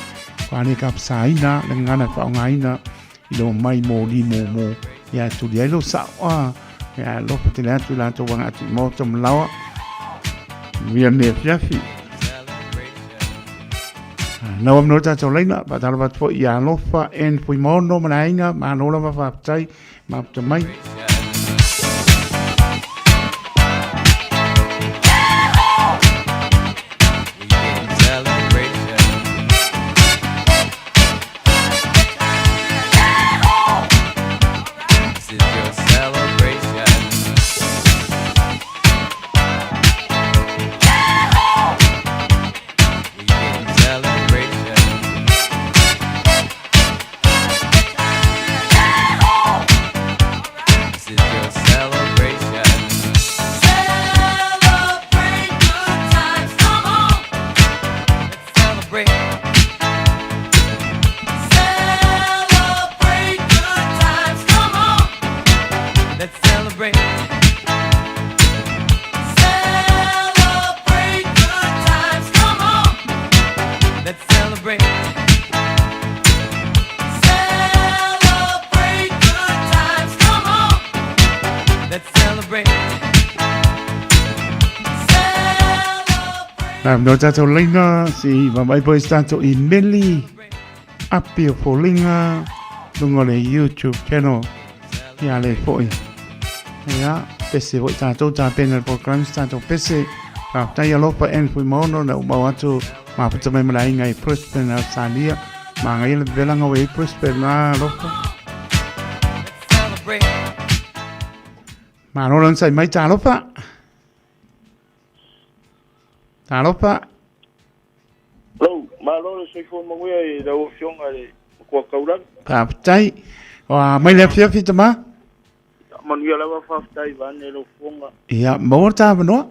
ua le kapasaina le gagana e faaaogaina i le omai moli mumu ia e tuli ai lou sao a ia alofa tele atu i latou aga atu i maota ma laoa manuia lenei afiafi. Nau amanoa tatou laina, faatalofa atu foi ia Alofa N Fuimaono ma le aiga, malo lava faafetai mafuta mai. No tātou laina, si mamai po i tātou i meli, api o foliga, lunga o le YouTube channel, ia le foi. Ia, pese foi tātou, tāpena le programme se tātou pese. Faafetai alofa Anne Fuimaono na ou mau atu mafuta mai ma le aiga i Brisbane, Australia. Magaia le vevelaga ua i ai Brisbane, a alofa. Malo le onosai mai talofa. Talofa. Hello, malo le soifua manuia i lau Afioga i le Matua Taulagi. Faafetai. Ua mai le afiafi tama. Manuia lava faafetai vaeane lau Afioga. Ia, maua le ta avanoa.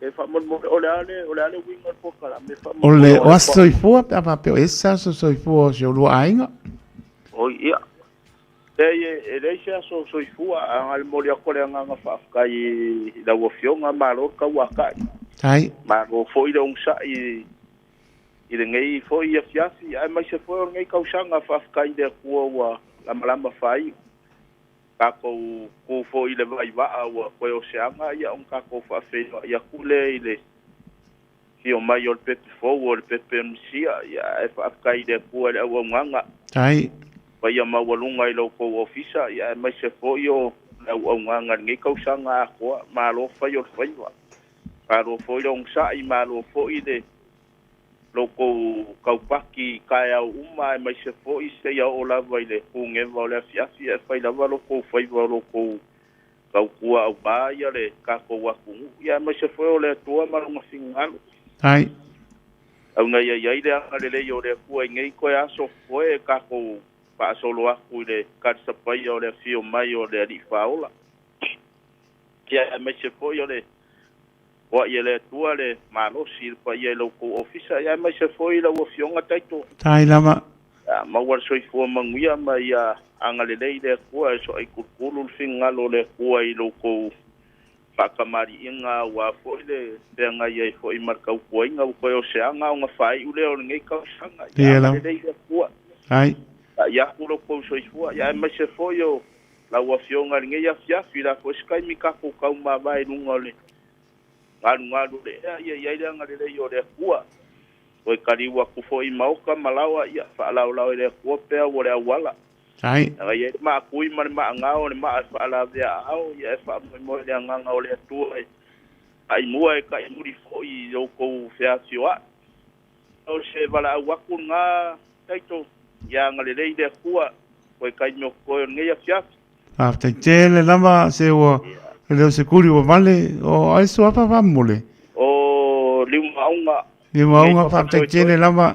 E faamolemole, o le a le, o le a le uiga o le polokalame faamolemole? O le o aso soifua pe a faapea o ese aso soifua o si olua aiga. Oi, ia. Leai, e leai se aso soifua, ae na o le momoli atu o le agaga faafetai i lau Afioga, malo le tauatai. Tai. Malo foi le onosai i lenei foi afiafi, aemaise foi o lenei tausaga. Faafetai i le Atua ua lamalama faaiu. Tatou tu foi i le vaivaa ua toe o se aga, ia ona tatou faafeiloai atu lea i le afio mai o le pepe fou o le pepe o le Mesia, ia ae faafetai i le Atua i le auaunaga. Tai. Paia maualuga i lo outou ofisa, ia aemaise foi o le auaunaga i lenei tausaga atoa. Malo fai o le faiva. Malo foi le onosai, malo foi le lo outou taupaki i taeao uma aemaise foi seia oo lava i le pugeva o le afiafi, ae fai lava lo outou faiva o lo outou tautua aua ia le tatou atunuu, ia aemaise foi o le Atua ma Lona finagalo. Ai. Auna ia i ai le agalelei o le Atua i nei toe aso foe e tatou faasolo atu i le talisapaia o le afio mai o le Alii Faaola. Ia aemaise foi o le foai e le Atua le malosi i le paia i lo outou ofisa, ia aemaise foi lau Afioga Taito. Tai lava. Ia maua le soifua manuia ma ia agalelei le Atua e soaikulukulu le finagalo o le Atua i lo outou faakamaliiga aua foi le feagai ai foi ma le tautuaina ua toe o se aga ona faaiu lea o lenei tausaga. Ia agalelei le Atua. Ai. Ia atu lo outou soifua, ia aemaise foi o lau Afioga i lenei afiafi, la foi se taimi tatou taumavae i luga o le galugalu o le ea, ia i ai le agalelei o le Atua. Toe taliu atu foi i maota ma laoa, ia faalaolao e le Atua pea ua le auala. Ai. Aga i ai le maakui ma le maagao, le maa e faalavea aao, ia e faamoemoe i le agaga o le Atua e taimua e taimuli foi i outou feafioai. O se valaau atu lena Taito, ia agalelei le Atua, toe taimi o totoe o lenei afiafi. Faafetai tele lava se ua e le o se kuli ua vale o ai suafa faamomole. O Liumaauga. Liumaauga, faafetai tele lava.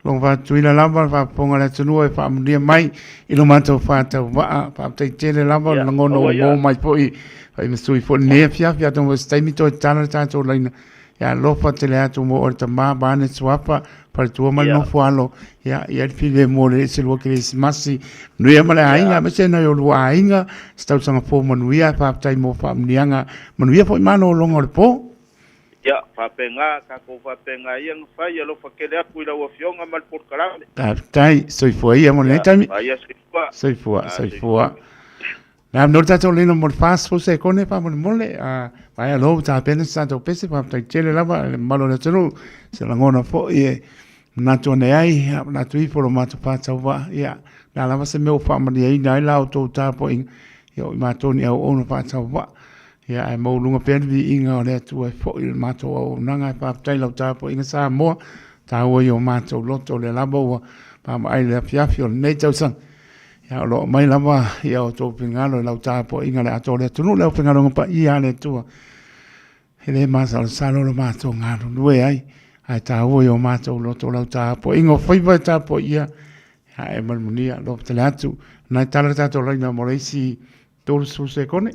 Logo faatuina lava le faafofoga a le atunuu e faamanuia mai i lo matou faatauvaa. Faafetai tele lava o le lagona ua maua mai foi faamasui foi lenei afiafi. Atonu foi se taimi toe tatala le tatou laina. Ia alofa tele atu mo oe le tama vaeane suafa, faletua ma le nofo alo. Ia i ai le filemu o le selua kerisimasi. Manuia ma le aiga, aemaise nai o lua aiga, se tausaga fou manuia. Faafetai mo faamanuiaga. Manuia foi malologa o le po. Ia, faapena, tatou faapena ia ona fai, alofa tele atu i lau Afioga ma le polokalame. Faafetai, soifua ia mo lenei taimi. Ia, soifua. Soifua, soifua. Na no tatou leina mo le 40 sekone faamolemole, a vaea loa ua tapena se tatou pese, faafetai tele lava i le mamalu o le atunuu, se lagona foi e manatu ane ai, ia, manatu ifo lo matou faatauvaa, ia, o le a lava se mea ua faamalieina ai la outou tapuaiga, ia o i matou ni auauna faatauvaa. Ia, ae maualuga pea le viiga o le Atua e foi i le matou auaunaga. E faafetai i lau tapuaiga Samoa, taua i o matou loto, o lea lava ua vaavaai i le afiafi o lenei tausaga. Ia, o lo o aumai lava ia outou finagalo i lau tapuaiga le atoa o le atunuu, le aufaigaluega paia a le Atua. E le masalosalo lo matou galulue ai, ae taua i o matou loto lau tapuaiga o faiva e tapuaia, ia e malumalia, alofa tele atu. Nai tala le tatou laina mo le isi 30 sekone.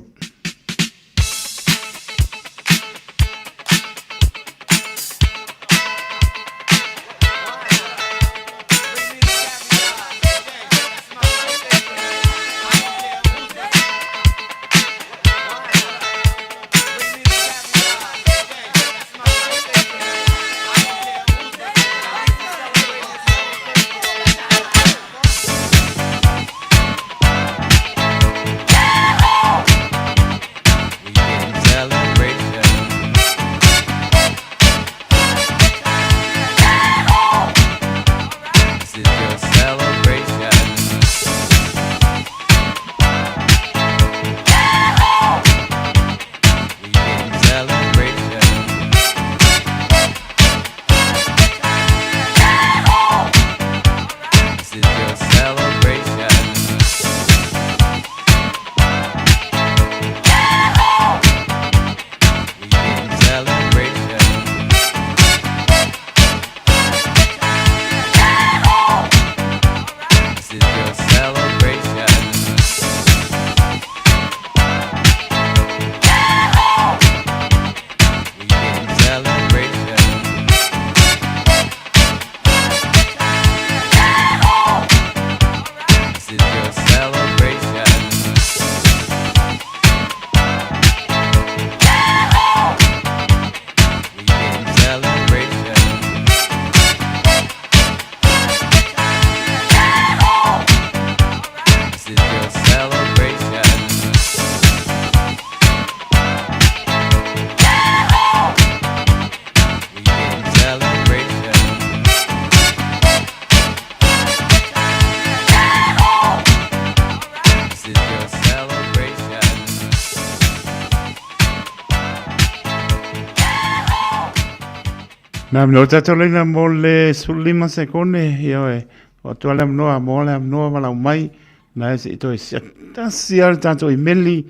Na mea o tatou leina mo le 15 sekone, ia oe, o atu le avanoa, mo le avanoa malau mai, na e se i toe siatasi lava le tatou imeli,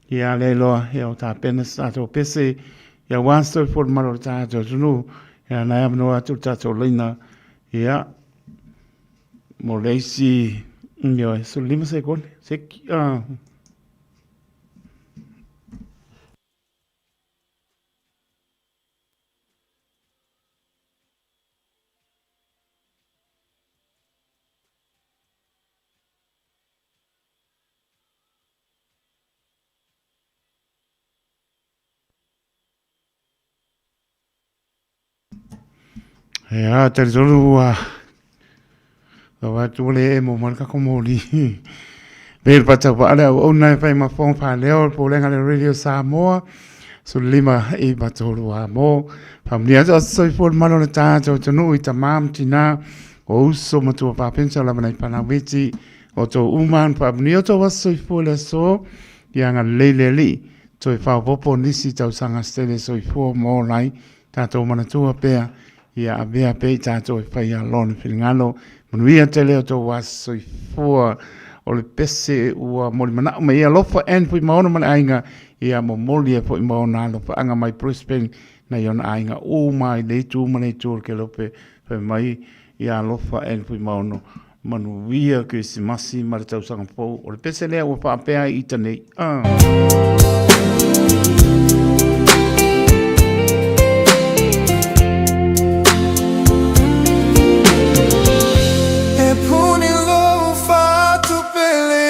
ia le iloa, ia o tapena se tatou pese, ia aua se soifua le malu o le tatou atunuu, ia na e avanoa atu le tatou laina, ia, mo le isi, ia oe, 15 sekone, seki, Ia, talitonu ua ua atu ua le emo mai le tatou moli. Pei le patau le auauna e fai ma fofoga faaleo le Pulega a le Radio Samoa, 15 i 3 a mo. Faamanuia atu aso soifua le mamalu o le tatou atunuu i tama ma tina, o uso ma tuafafine lava nai fanau iti, o tou uma na faamanuia o tou aso soifua i le aso, ia agalelei le Alii, toe faaopoopo nisi tausaga se tele soifua ma ola ai, tatou manatua pea, ia avea pea i tatou e faia Lona finagalo. Manuia tele o tou aso soifua. O le pese ua molimanao mai ai alofa Ann Fuimaono ma le aiga, ia momoli ai foi ma ona alofaaga mai Brisbane nai ona aiga uma i le itu ma le itu o le Kelope fai mai. Ia alofa e le Fuimaono, manuia Kerisimasi ma le tausaga fou. O le pese lea ua faapea ai ita nei. Ah. E puni lou fatu pele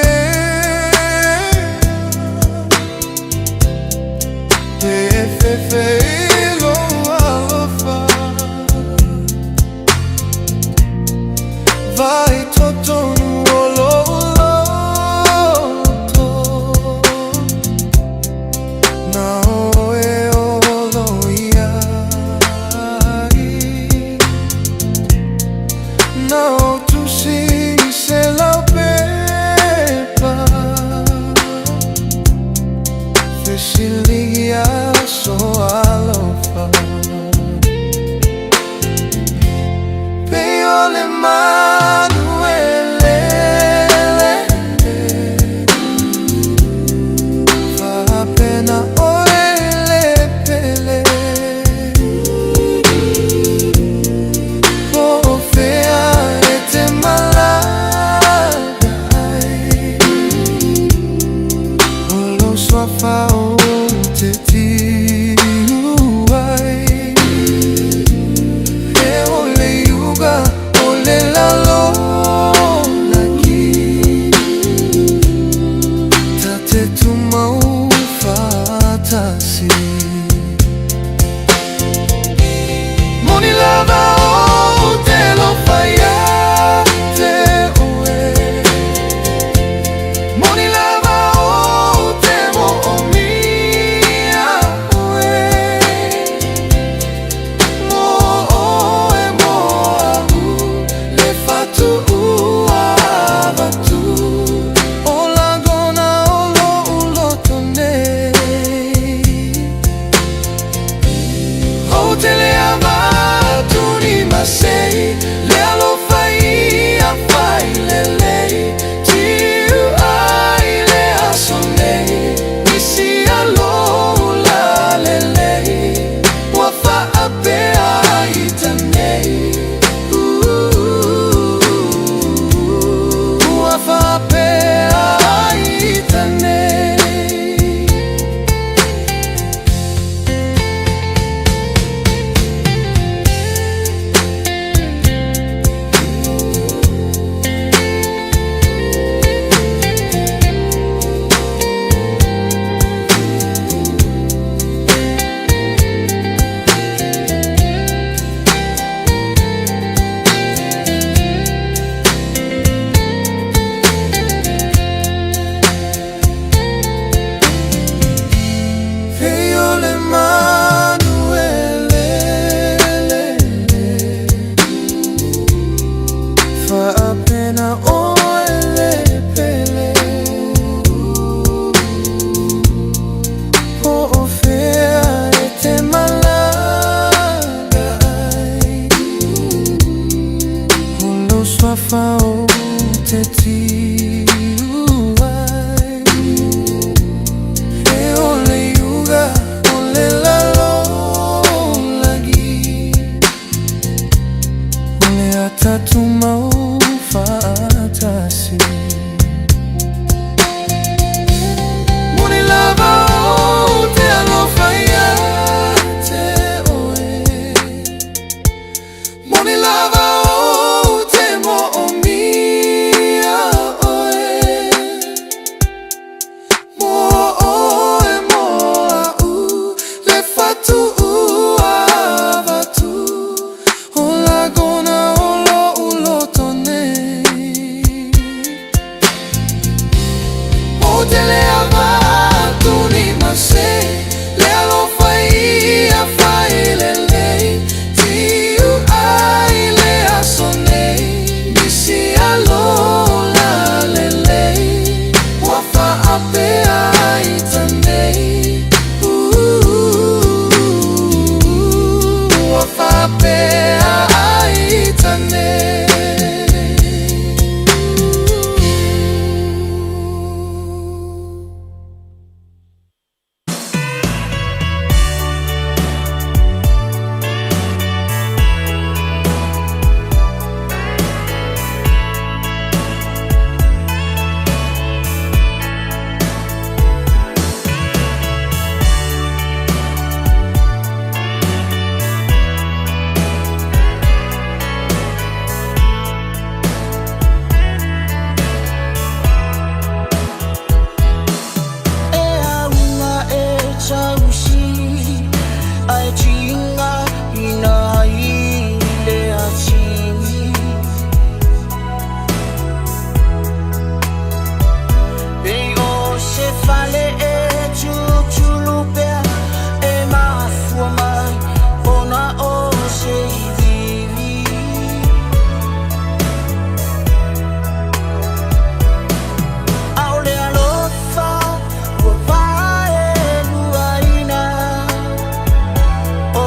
E fefe i lou alofa Vai totonu o lou loto Na oe o lo iai Na o tusi i se laupepa Fesiligia so alofa Pei o le manu e lele Faapena oe le pele Po o fea e te malaga ai O lou suafa ou te tiu ai E o le iuga o le lalolagi Ta te tumau faatasi Moni lava ou te alofa ia te oe Moni lava ou te moomia oe Mo oe mo a'u le fatuuavatu O lagona o lo'u loto nei Ou te le avatu ni. Ae tiga ina ai le atili. Pei o se fale e tutulu pea e mafua mai ona o se iviivi. Aole alofa ua paeluaina o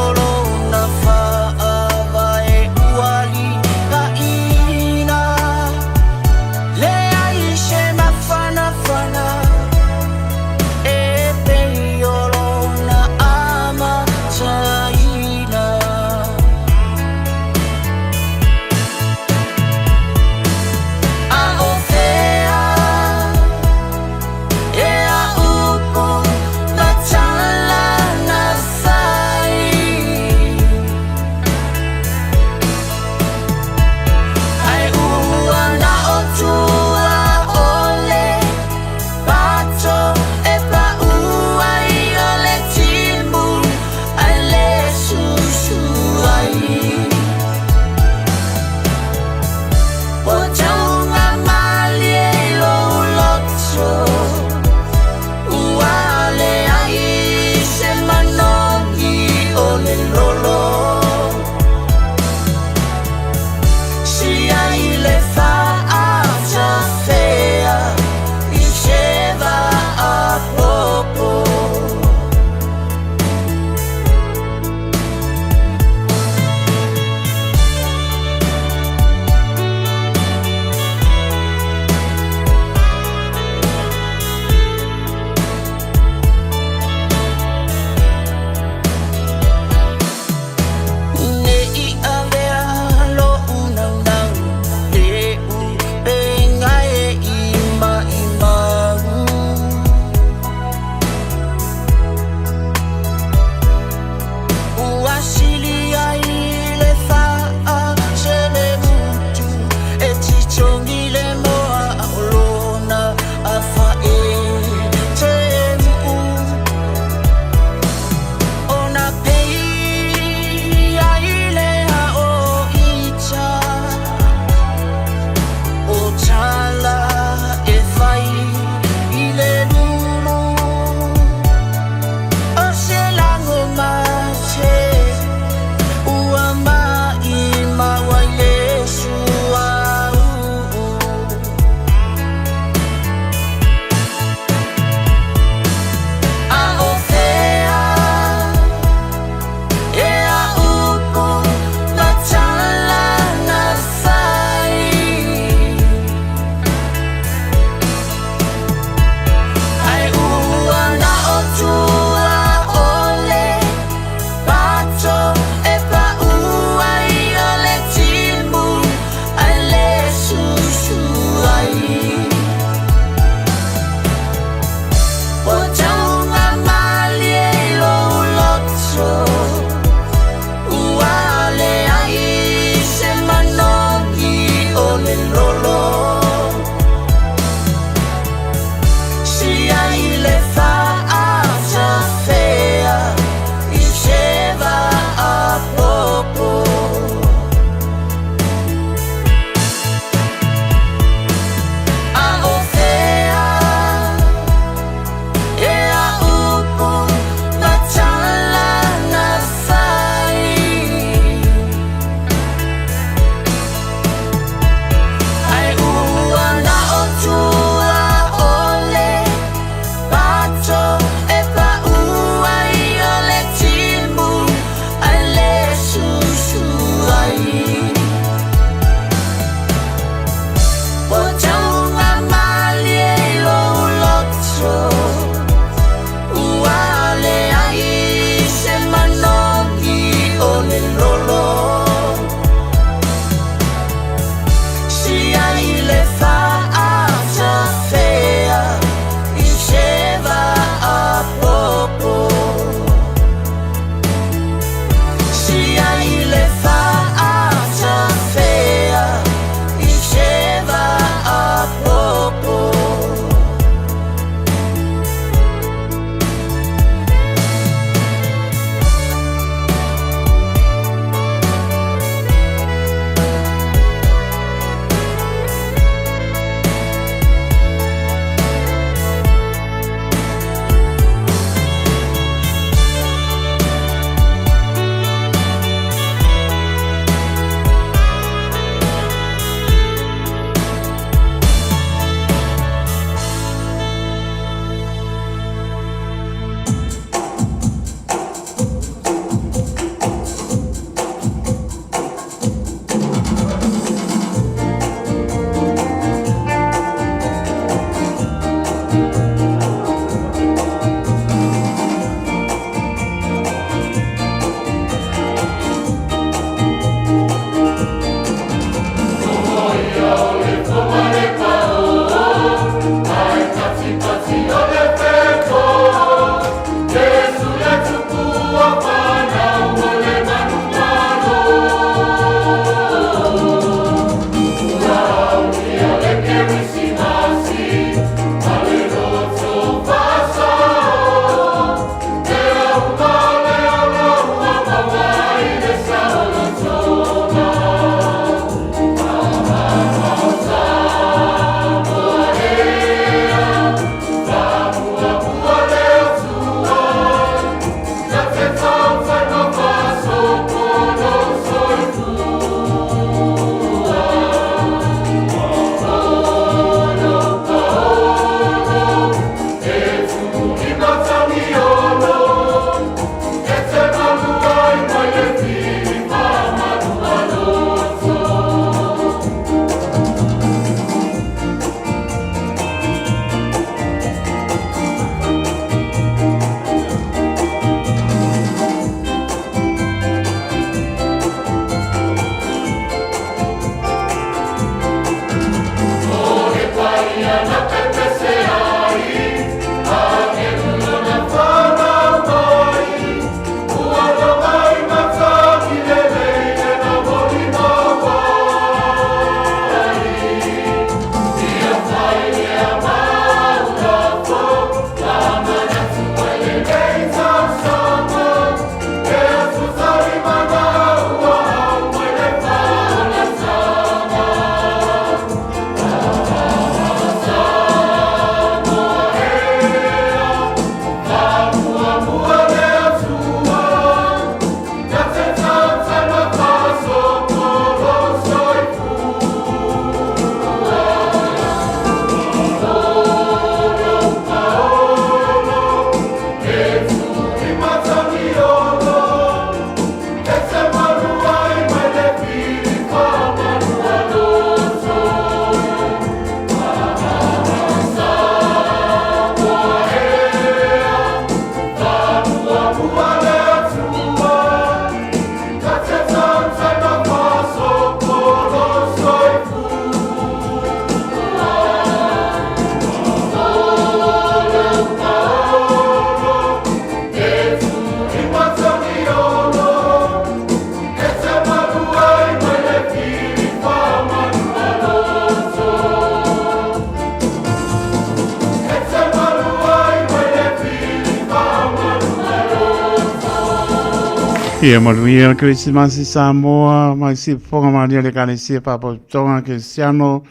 Ia manuia le Kerisimasi Samoa mai Sifofoga Malia le Ekalesia Faapautoga Kerisiano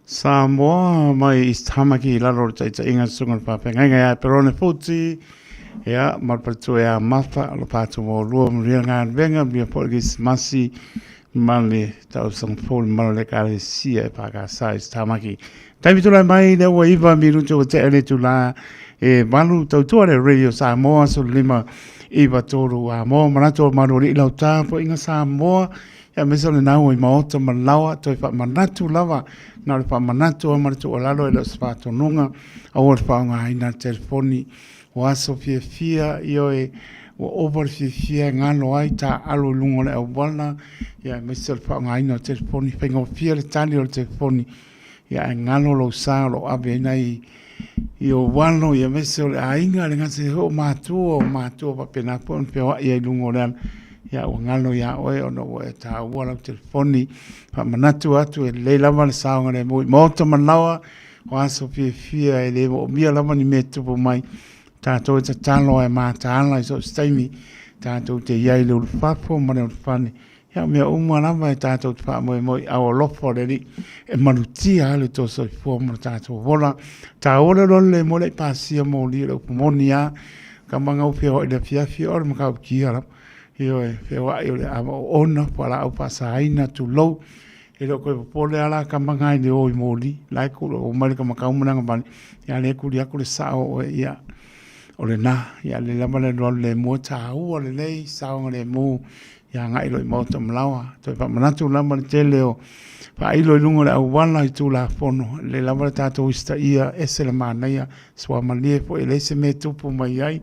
Samoa mai East Tamaki i lalo o le taitaiga susuga le faafeagaiga ia Perone Futi ia ma le faletua ia Mafa o le patu maualua manuia le galuega manuia foi le Kerisimasi ma le tausaga fou le mamalu o le Ekalesia e FKS East Tamaki. Taimi tulai mai lea ua 9 minute ua tea le itula e 8 tautua le Radio Samoa 15 9 3 a moa manatu o malu alii lau tapuaiga Samoa ia aemaise o le nau i maota ma laoa toe faamanatu lava na o le faamanatu lava ma le tuualalo e le o se faatonuga aua le faaaogaina le telefoni ua aso fiafia ioe ua ova le fiafia e galo ai taaalo i luga o le auala ia aemaise o le faaaogaina o le telefoni faigofie le tali o le telefoni ia ae galo lou sa o lo o ave ai nai i ou alo ia aemaise o le aiga le gata foi o matua o matua faapena foi ona feoai ai i luga o le ala ia ua galo iā oe ona ua e taua lau telefoni faamanatu atu e lelei lava le saogalemu i maota ma laoa o aso fiafia e le moomia lava ni mea e tupu mai tatou e tatalo ae mataala i so o se taimi tatou te i ai i le ulufafo ma le ulufale Ia, o mea uma lava e tatou te faamoemoe i ao alofa o le Alii e malutia ai lo outou soifua ma lo tatou ola. Taua le loa lelei mo le i pasia moli o le upu moni lava, ka magau feoai i le afiafi, o le matautia lava. Ioe, feoai o le ava oona, fualaau faasaina, tulou. E le o toe popole lava la tama na i le o i moli, la e omai le kamakau ma le agavale, ia lea e tuli atu le sao o oe, ia, o lena, ia lelei lava le alualu lemu, e taua lelei saogalemu ia agai loa i maota ma laoa. Toe faamanatu lava le tele o faailo i luga o le auala i Tulafono, lelei lava le tatou usitaia, ese le manaia, suamalie foi e leai se mea e tupu mai ai,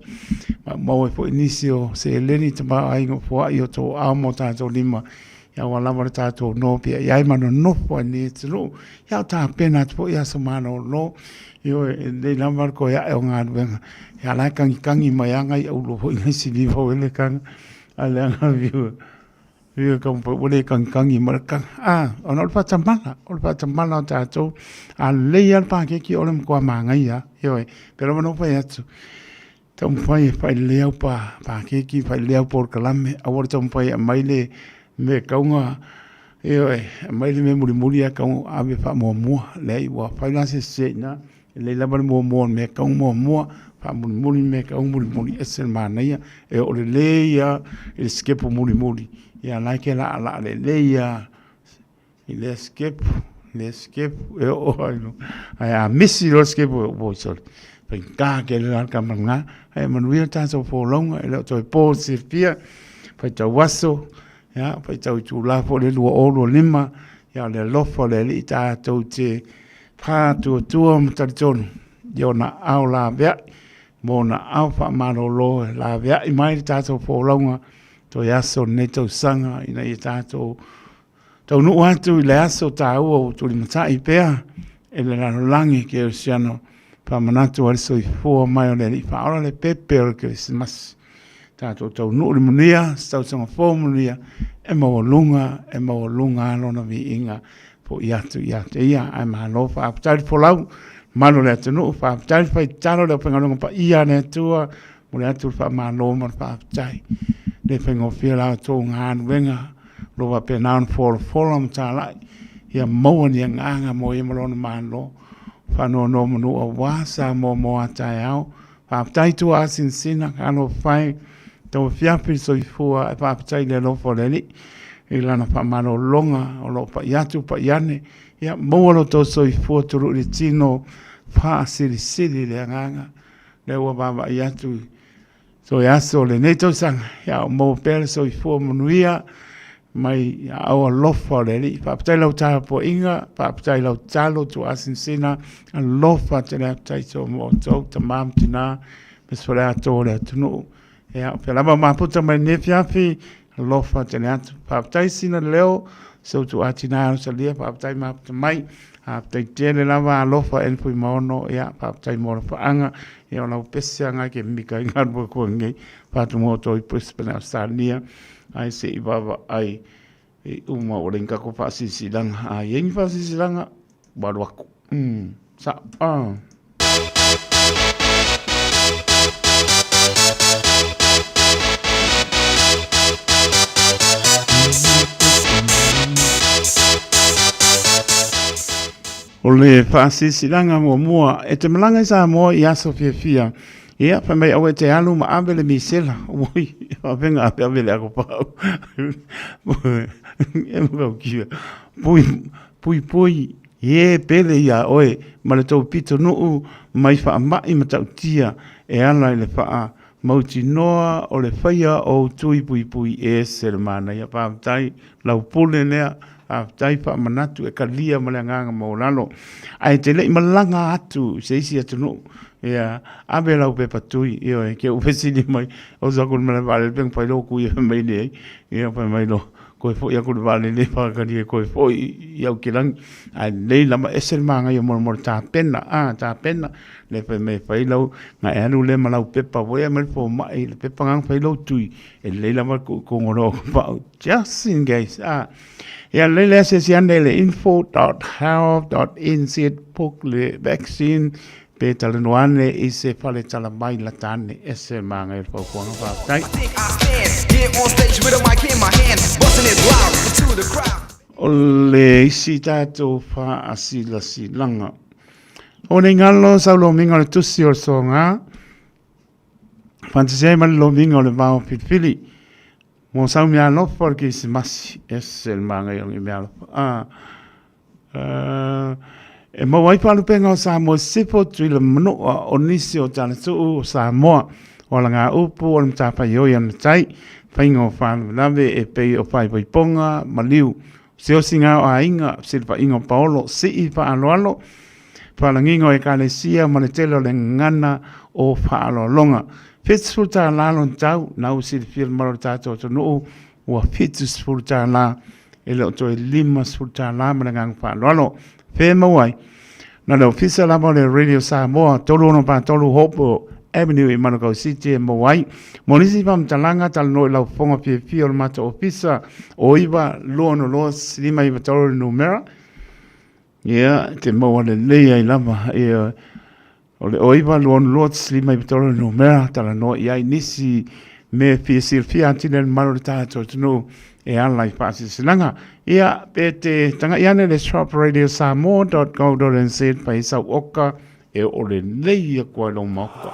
maumau ai foi nisi o seleni tamaoaiga o foai o outou aao ma o tatou lima, ia ua lava le tatou nopiai i ai ma nonofo ai i lenei atunuu. Ia o tapena atu foi aso malolo, ioe, e lelei lava le toe ae o galuega, ia la e tagitagi mai lava nai aulua foi nai siliva o ele taga, a le aga viu viu taumafai ua le tagitagi mai le taga. A, ona o le faatamala, o le faatamala o tatou, a lelei lava le paketi o le matua manaia lava, ioe. Pei lava ona ou fai atu, taumafai e faalelei au paketi, faalelei au polokalame, aua le taumafai e aumai le mea e tatau ona, ioe, aumai le mea mulimuli ae tatau ona ave faamuamua. Leai, ua fai la se sese i ina, e lelei lava le muamua o le mea e tatau ona muamua, faamulimuli le mea e tatau ona mulimuli, e ese le manaia, e oo lelei lava i le sikepu mulimuli, ia o la e te laalaa lelei lava i lea sikepu, lea sikepu, e oo lava i luga. Ae a misi loa le sikepu, oi sole, faigata tele la le tama lena. Ae manuia le tatou folauga, e le o toe po i le silafia, faitau aso, ia, faitau itula foi le 2025, ia o le alofa o le Alii tatou te faatuatua ma talitonu i ona aao laveai ma ona aao faamalolo e laveai mai le tatou folauga toe aso o lenei tausaga ina ia tatou taunuu atu i le aso taua ua tulimatai pea e le lalolagi kerisiano faamanatu ai le soifua mai o le Alii Faaola le pepe o le Kerisimasi. Tatou taunuu i le manuia, se tausaga fou manuia, e maualuga, e maualuga lava lona viiga foi atu ia te ia. Ae malo faafetai le folau, mamalu o le atunuu, faafetai le fai tatalo le aufaigaluega paia a le Atua, momoli atu le faamalo ma le faafetai. E le faigofie la outou galuega o lo o faapena ona folafola ma talai ia maua ni agaga mo ia ma lona Malo faanonomanu aua Samoa mo a taeao. Faafetai Tuaasinasina, talofa e, tauafiafi le soifua ae faafetai i le alofa o le Alii i lana faamalologa o lo o pai atu pai ane. Ia maua lo outou soifua tului le tino faasilisili i le agaga lea ua vaavaai atu i toe aso o lenei tausaga, ia o maua pea le soifua manuia mai aao alofa o le Alii. Faafetai lau tapuaiga, faafetai lau tatalo tuaasinasina, alofa tele atu taito mo outou tama ma tina, aemaise foi le atoa o le atunuu. Ia, o fea lava mafuta mai lenei afiafi, alofa tele atu. Faafetai sina leo, si ou tuuatina Rosalia, faafetai mafuta mai. Faafetai tele lava alofa Eni Fuimaono, ia faafetai mo le faaga, ia o lau pese lava ke mika i galue koe nei, whātumoa toi Brisbane, Australia, ai se i vaavaai i uma o le kako whaasisilaga. A i ai ni whaasisilaga, ua alu aku. Sa, ah. O le faasilasilaga muamua, e te malaga i Samoa i aso fiafia, ia, fai mai aua e te alu ma ave le misela. Oi, e faafega ave ave le akopau. E matautia. Pui, pui, pui, e pele iā oe ma le tou pitonuu mai faamai matautia e ala i le faa mautinoa o le faia o ou tui puipui e ese le manaia. Faafetai lau pule lea, faafetai faamanatu e kalia ma le agaga maualalo. Ae te le i malaga atu i se isi atunuu, ia, ave lau pepa tui, ioe, ke ou fesili mai, oso aku i le malae vaalele pe na fai lou kui e fai mai leai, ia fai mai loa, Koe foi aku le vaalele whakakari e koe foi i Aukilani. Ae lelei lava ese le māngai o mo le tapena, a, tapena, le fai mai fai lau, na e alu lea ma lau pepa, ua ia mai le fomai, le pepa ngana fai lau tui, e lelei lava le kuukuuga o lou pau, just in case, a. Ia lelei le asiasi ane i le info.health.nz book le vaccine, Pe talanoa ane i se fale tala mai lata ane, ese māngai o le fautuaga, faafetai. O le isi tatou faasilasilaga. O nei galo sau lomiga o le tusi o le soga, fantasia ai ma le lomiga o le vao filifili. Mo sau meaalofa o le Kerisimasi, ese le māngai o le meaalofa. Ah, E maua ai faalupega o Samoa i sisifo, Tutuila ma Manua, o nisi o talatuu o Samoa, o alagaupu o le matafaioi a le matai, faiga o faalavelave e pei o faaipoipoga, maliu, siosiga o aiga, fesilafaiga o paolo, sii faaaloalo, faalagiga o ekalesia ma le tele o le gagana o faaaloaloga. $70 lona tau, na ua silafia le mamalu o le tatou atunuu ua $70 e le o toe $50 ma le agaga faaaloalo. Fe maua ai, na le ofisa lava o le Radio Samoa 3643 Hopewell Avenue i Manukau City e maua ai. Mo nisi faamatalaga, talanoa i lau fofoga fiafia o le matou ofisa o 9 2 6 5 9 3 le numera. Ia, te maua lelei ai lava. Ia, o le 09 2 2 5 9 3 le numera, talanoa i ai nisi mea fia silafia atili ai le mamalu o le tatou atunuu e ala i faasilasilaga. Ia, pe te taga'i ane le shopradiosamoa.co.nz fai sau oka e oo lelei atu ai lou maota.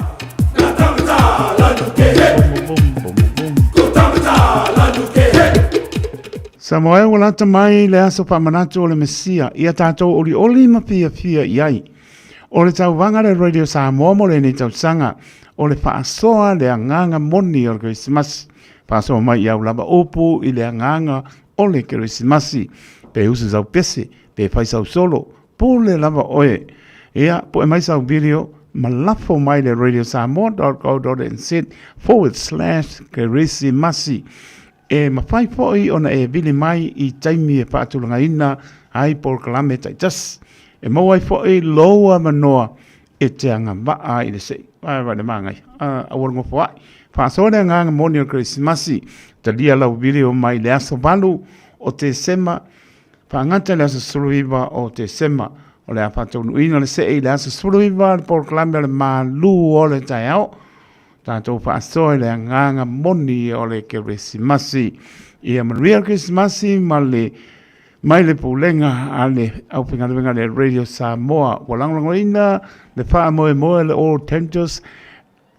Samoa e ua lata mai le aso faamanatu o le Mesia, ia tatou olioli ma fiafia i ai. O le tauvaga le Radio Samoa mo lenei tausaga, o le faasoa le agaga moni o le Kerisimasi. Faasoa mai i au lava upu i le agaga o le Kerisimasi. Pe usu sau pese, pe fai sau solo, pule lava oe. Ia, poe mai sau video, ma lafo mai le radiosamoa.co.nz forward slash kerisimasi. E mafai foi ona e vili mai i taimi e faatulagaina ai polokalame taitasi. E maua ai foi lou avanoa e te agavaa ai i le sei. Vae vae le māngai. Aua le nofo ai. Faasoa le agaga moni o le Kerisimasi. Talia lau video mai le aso 8 o Tesema Faagata i le aso 19 o Tesema. O le a faataunuuina le see i le aso 19 le polokalame o le malu o le taeao. Tatou faasoa i le agaga moni o le Kerisimasi. Ia manuia le Kerisimasi ma le mai le pulega a le aufaigaluega le Radio Samoa. Ua lagolagoina le faamoemoe le All Tenders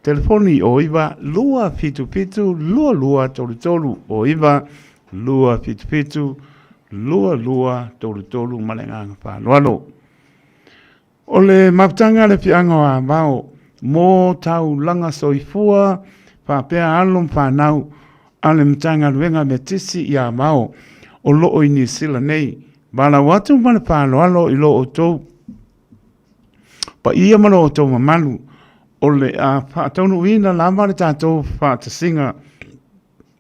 Telefoni o 9 277 2233 o 9 277 2233 ma le agaga faaaloalo. O le mafutaga a le Afioaga o Avao mo taulaga soifua faapea alo ma fanau a le Matagaluega Metotisi i Avao o lo o i Niu Sila nei, valaau atu ma le faaaloalo i lo outou paia ma lo outou mamalu o le a faataunuuina lava le tatou faatasiga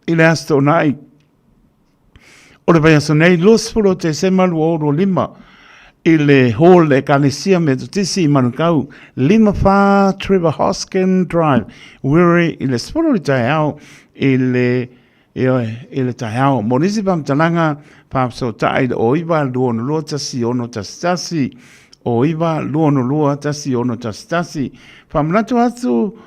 i le Aso Toonai o le vaiaso nei 20 o Tesema 2025 i le Hall le Ekalesia Metotisi i Manukau 54 Trevor Hoskin Drive Wiri i le 10 o le taeao i le Ioe, i le taeao. Mo nisi faamatalaga, faafesootai i le 09 262 1611, 09 262 1611. Faamanatu atu,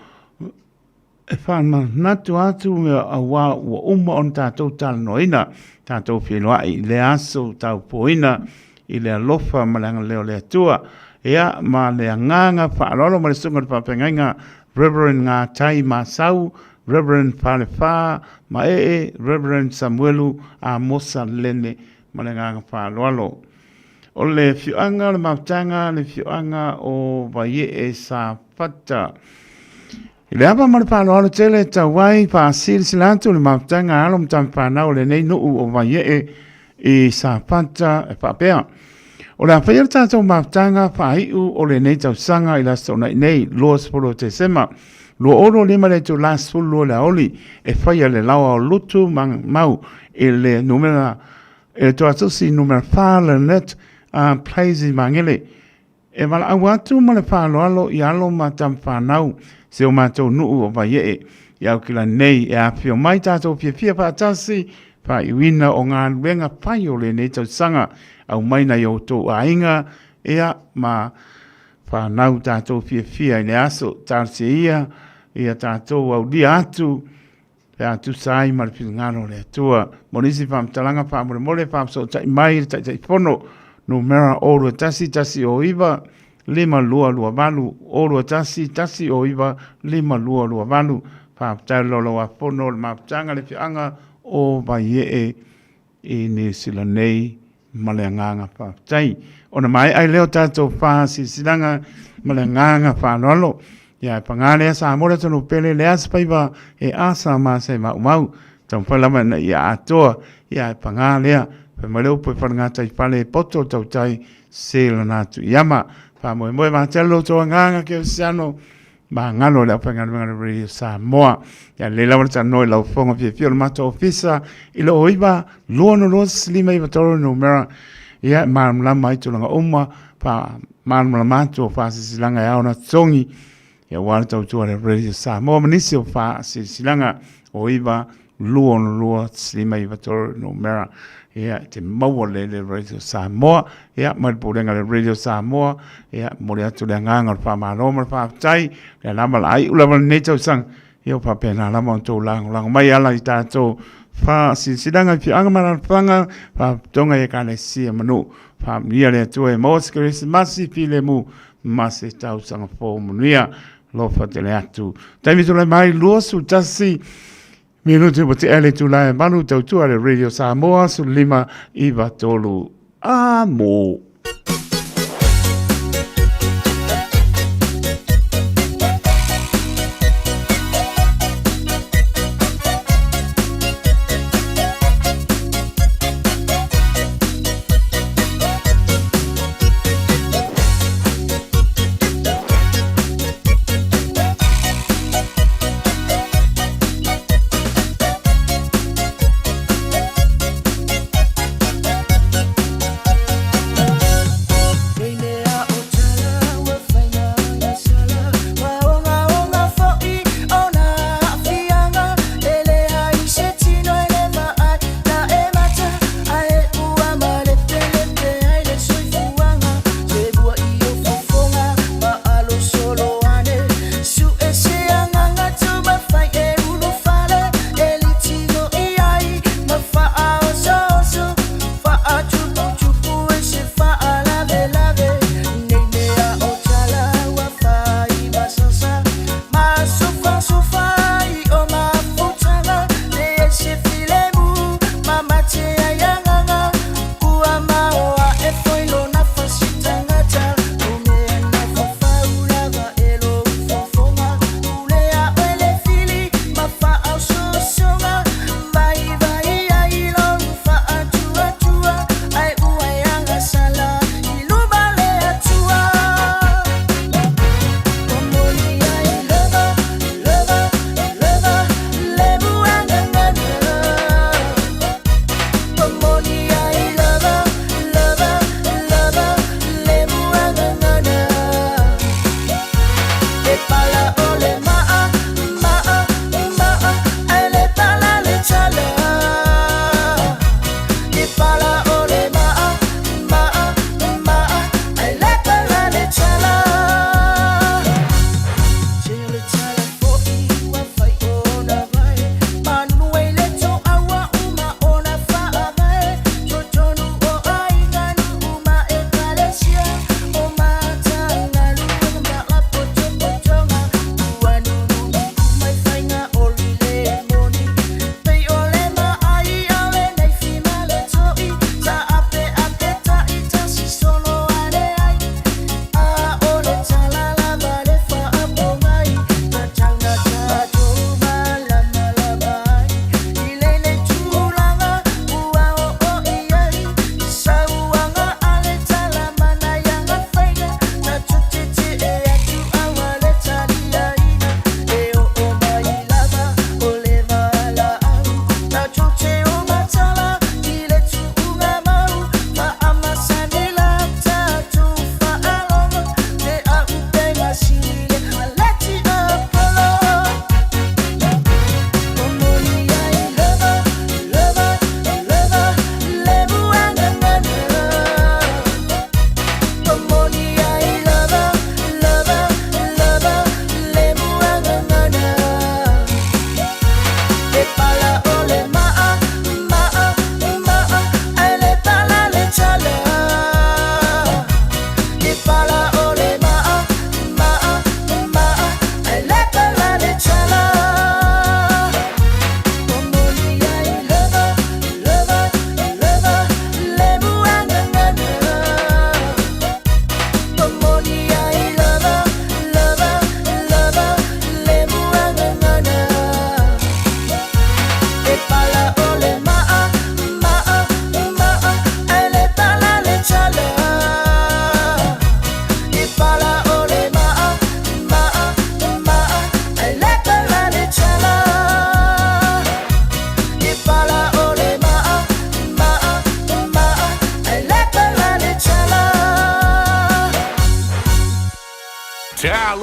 e faamanatu atu auā ua uma ona tatou talanoaina, tatou feiloai i lea aso taupoina. i le alofa ma le agalelei o le Atua. Ia, ma le agaga faaaloalo ma le susuga i le faafeagaiga Reverend Ngatai Masau, Reverend Falefa Maee, Reverend Samuelu Amosa Lene ma le agaga faaaloalo. O le afioaga o le Mafutaga, le afioaga o Vaiee Safata. I le ava ma le faaaloalo tele e tau ai faasilasila atu le mafutaga a alo ma tamafanau o lenei nuu o Vaiee i Safata e faapea, O le a faia le tatou mafutaga faaiu o lenei tausaga i le Aso Toonai nei, 20 o Tesema, 2025 i le itula 12 i le aoauli, e faia i le laoa o Lutu Mau i le numera i le toatusi numera 4 Lynette Place i Magele. E valaau atu ma le faaaloalo i alo ma tamafanau si o matou nuu o Vaiee i Aukilani nei e afifio mai tatou fiafia faatasi faaiuina o galuega fai o lenei tausaga. Aumai nai outou aiga ia ma fanau tatou fiafia i le aso. Talosia ia ia tatou aulia atu pe a tusa ai ma le finagalo o le Atua. Mo nisi faamatalaga faamolemole faafesootai mai i le Taitaifono, numera 021 109 5228, 021 109 5228. Faafetai le Laulau-a-Fono o le Mafutaga i le Afioaga o Vaiee i Niu Sila nei ma le agaga faafetai. Ona maea ai lea o tatou faasilasilaga ma le agaga faaaloalo. Ia e paga lea Samoa le atunuu pele le a se faiva e asa ma se maumau. Taumafai lava ina ia atoa. Ia e paga lea. Fai mai le upu e falegataifale e poto le tautai se lana atu i ama. Faamoemoe matele lo outou agaga kerisiano magalo i le aufaigaluega a le Radio Samoa. Ia lelei lava le talanoa i lau fofoga fiafia o le matou ofisa i le 09 262 593 numera. Ia e malamalama ai tulaga uma, faamalamalama atu o faasilasilaga e ao ona totogi ia aua le tautua a le Radio Samoa ma nisi o faasilasilaga o 9 262 593 numera. Ia, e te maua le le Radio Samoa. Ia, mai le pulega le Radio Samoa. Ia, momoli atu le agaga o le faamalo ma le faafetai. Lea lava la iu lava lenei tausaga. Ia, o faapena lava ona outou lagolago mai ala i tatou faasilasilaga i afioaga ma alaalafaga, faalapotopotoga i ekalesia ma nuu. Faamanuia le Atua e maua se Kerisimasi filemu ma se tausaga fou manuia. Alofa tele atu. Taimi tulai mai 21 minuti ua tea le itula e 8 tautua le Radio Samoa 15 93 a mo.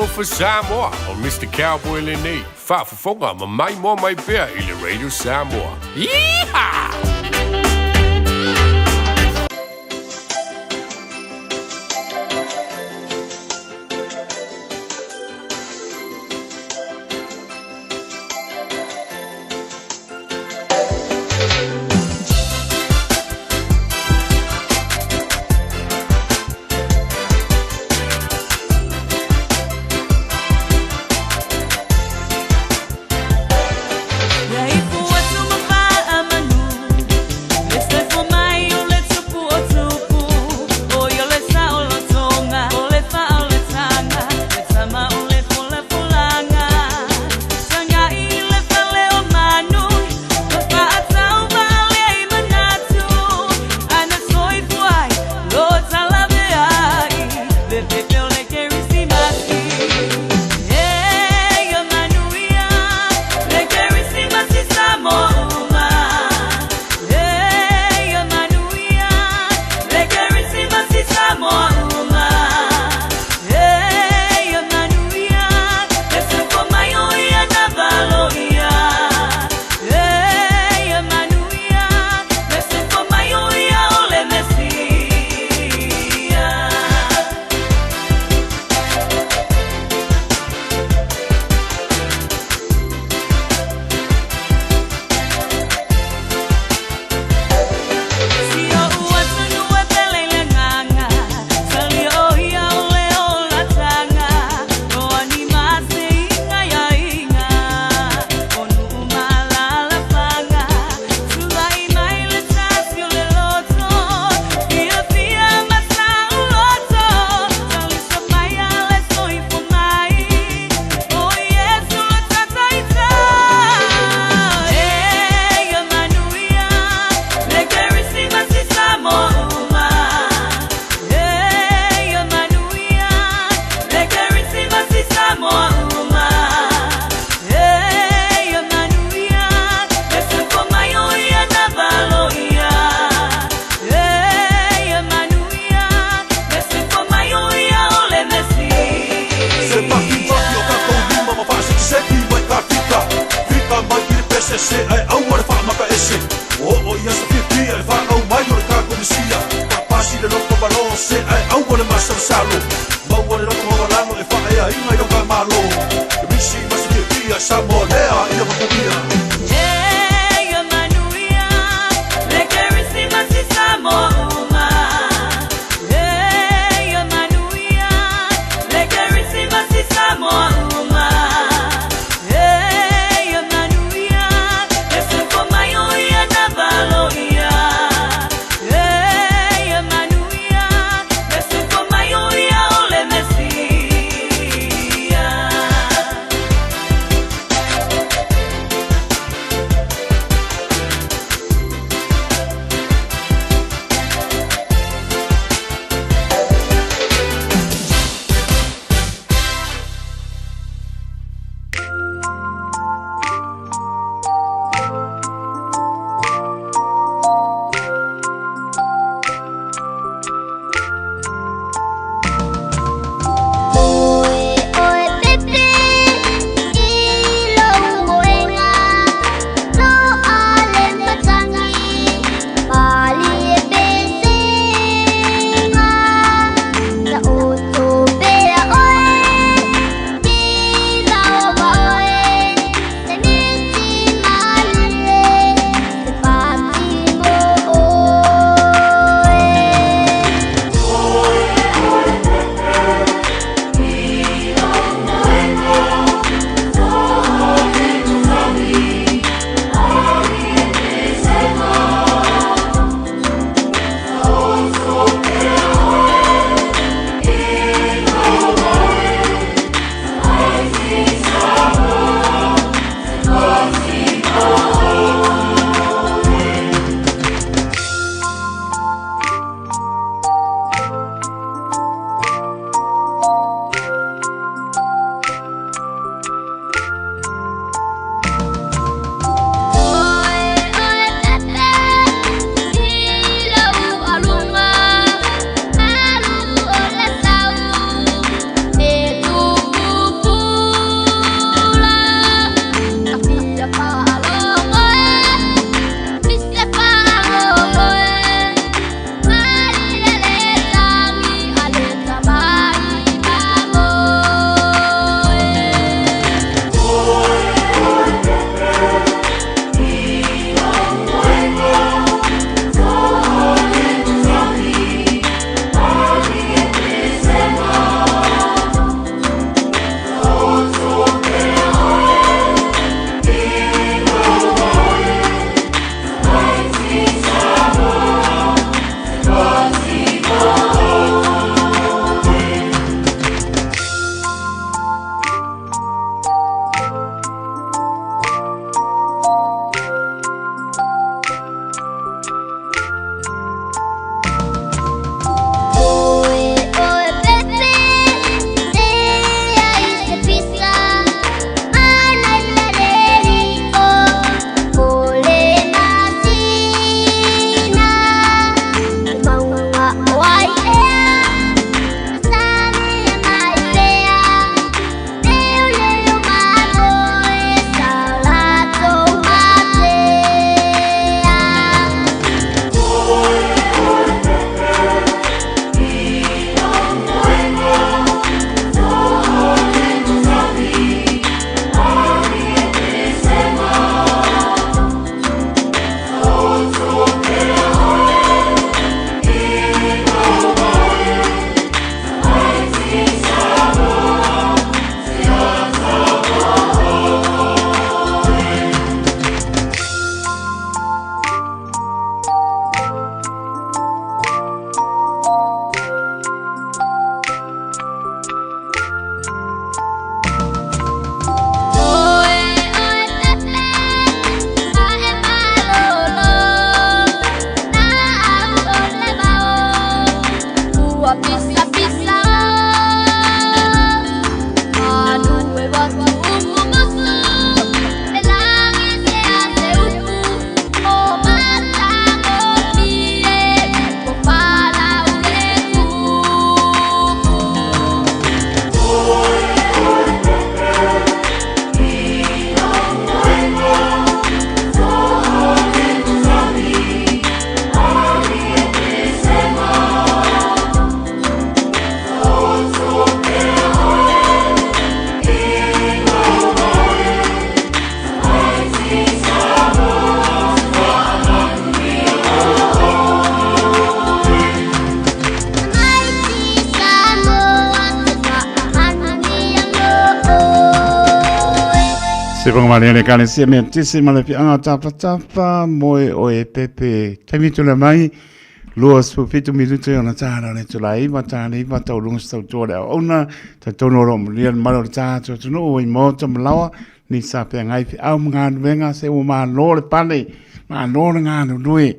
Talofa Samoa, o Mr. Cowboy lenei, faafofoga ma maimoa mai pea i le Radio Samoa. Yeehaw! Se whangamale le ekalesia mea tese ma le whianga o tāwhatafa moe o e pepe. Taimi tula mai, 27 minuto i ona tāra le tula iwa, tāra iwa, tau lunga se tau tua le au auna, tau tonu o malia le mara o le tātua tunu o i mōta malawa, ni sa pea ngai fi au mga nuenga se ua mā le pale, mā le ngā nui,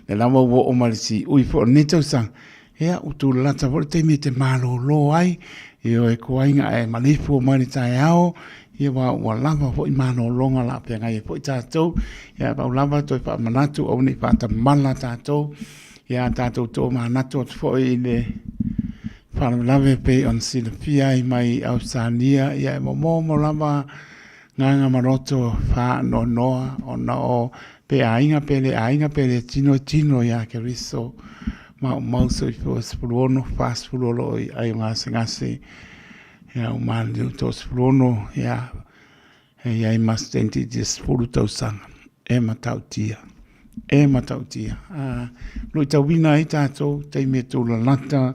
le lawa ua o marisi ui fo ni tau sang. Ia, ua tūlalata foi le taimi e te malōlō ai, ioe koaiga ae maleifua mai le taeao, ia aua ua lava foi malōlōga o le a feagai ai foi tatou, ia ae pau lava toe faamanatu aua ne i faatamala tatou, ia a tatou tomanatu atu foi i le faalavelave e pei ona silafia ai mai Ausetalia, ia e momomo lava gaga ma loto faanoanoa ona o pe aiga pe le aiga pe le tino e tino iā Keriso maumau soifua 16 40 o lo o i ai o gasegase ia ua maliliu 36 ia e i ai ma stenti i 10 tausaga e matautia e matautia a luitauina ai tatou taimi e tūlalata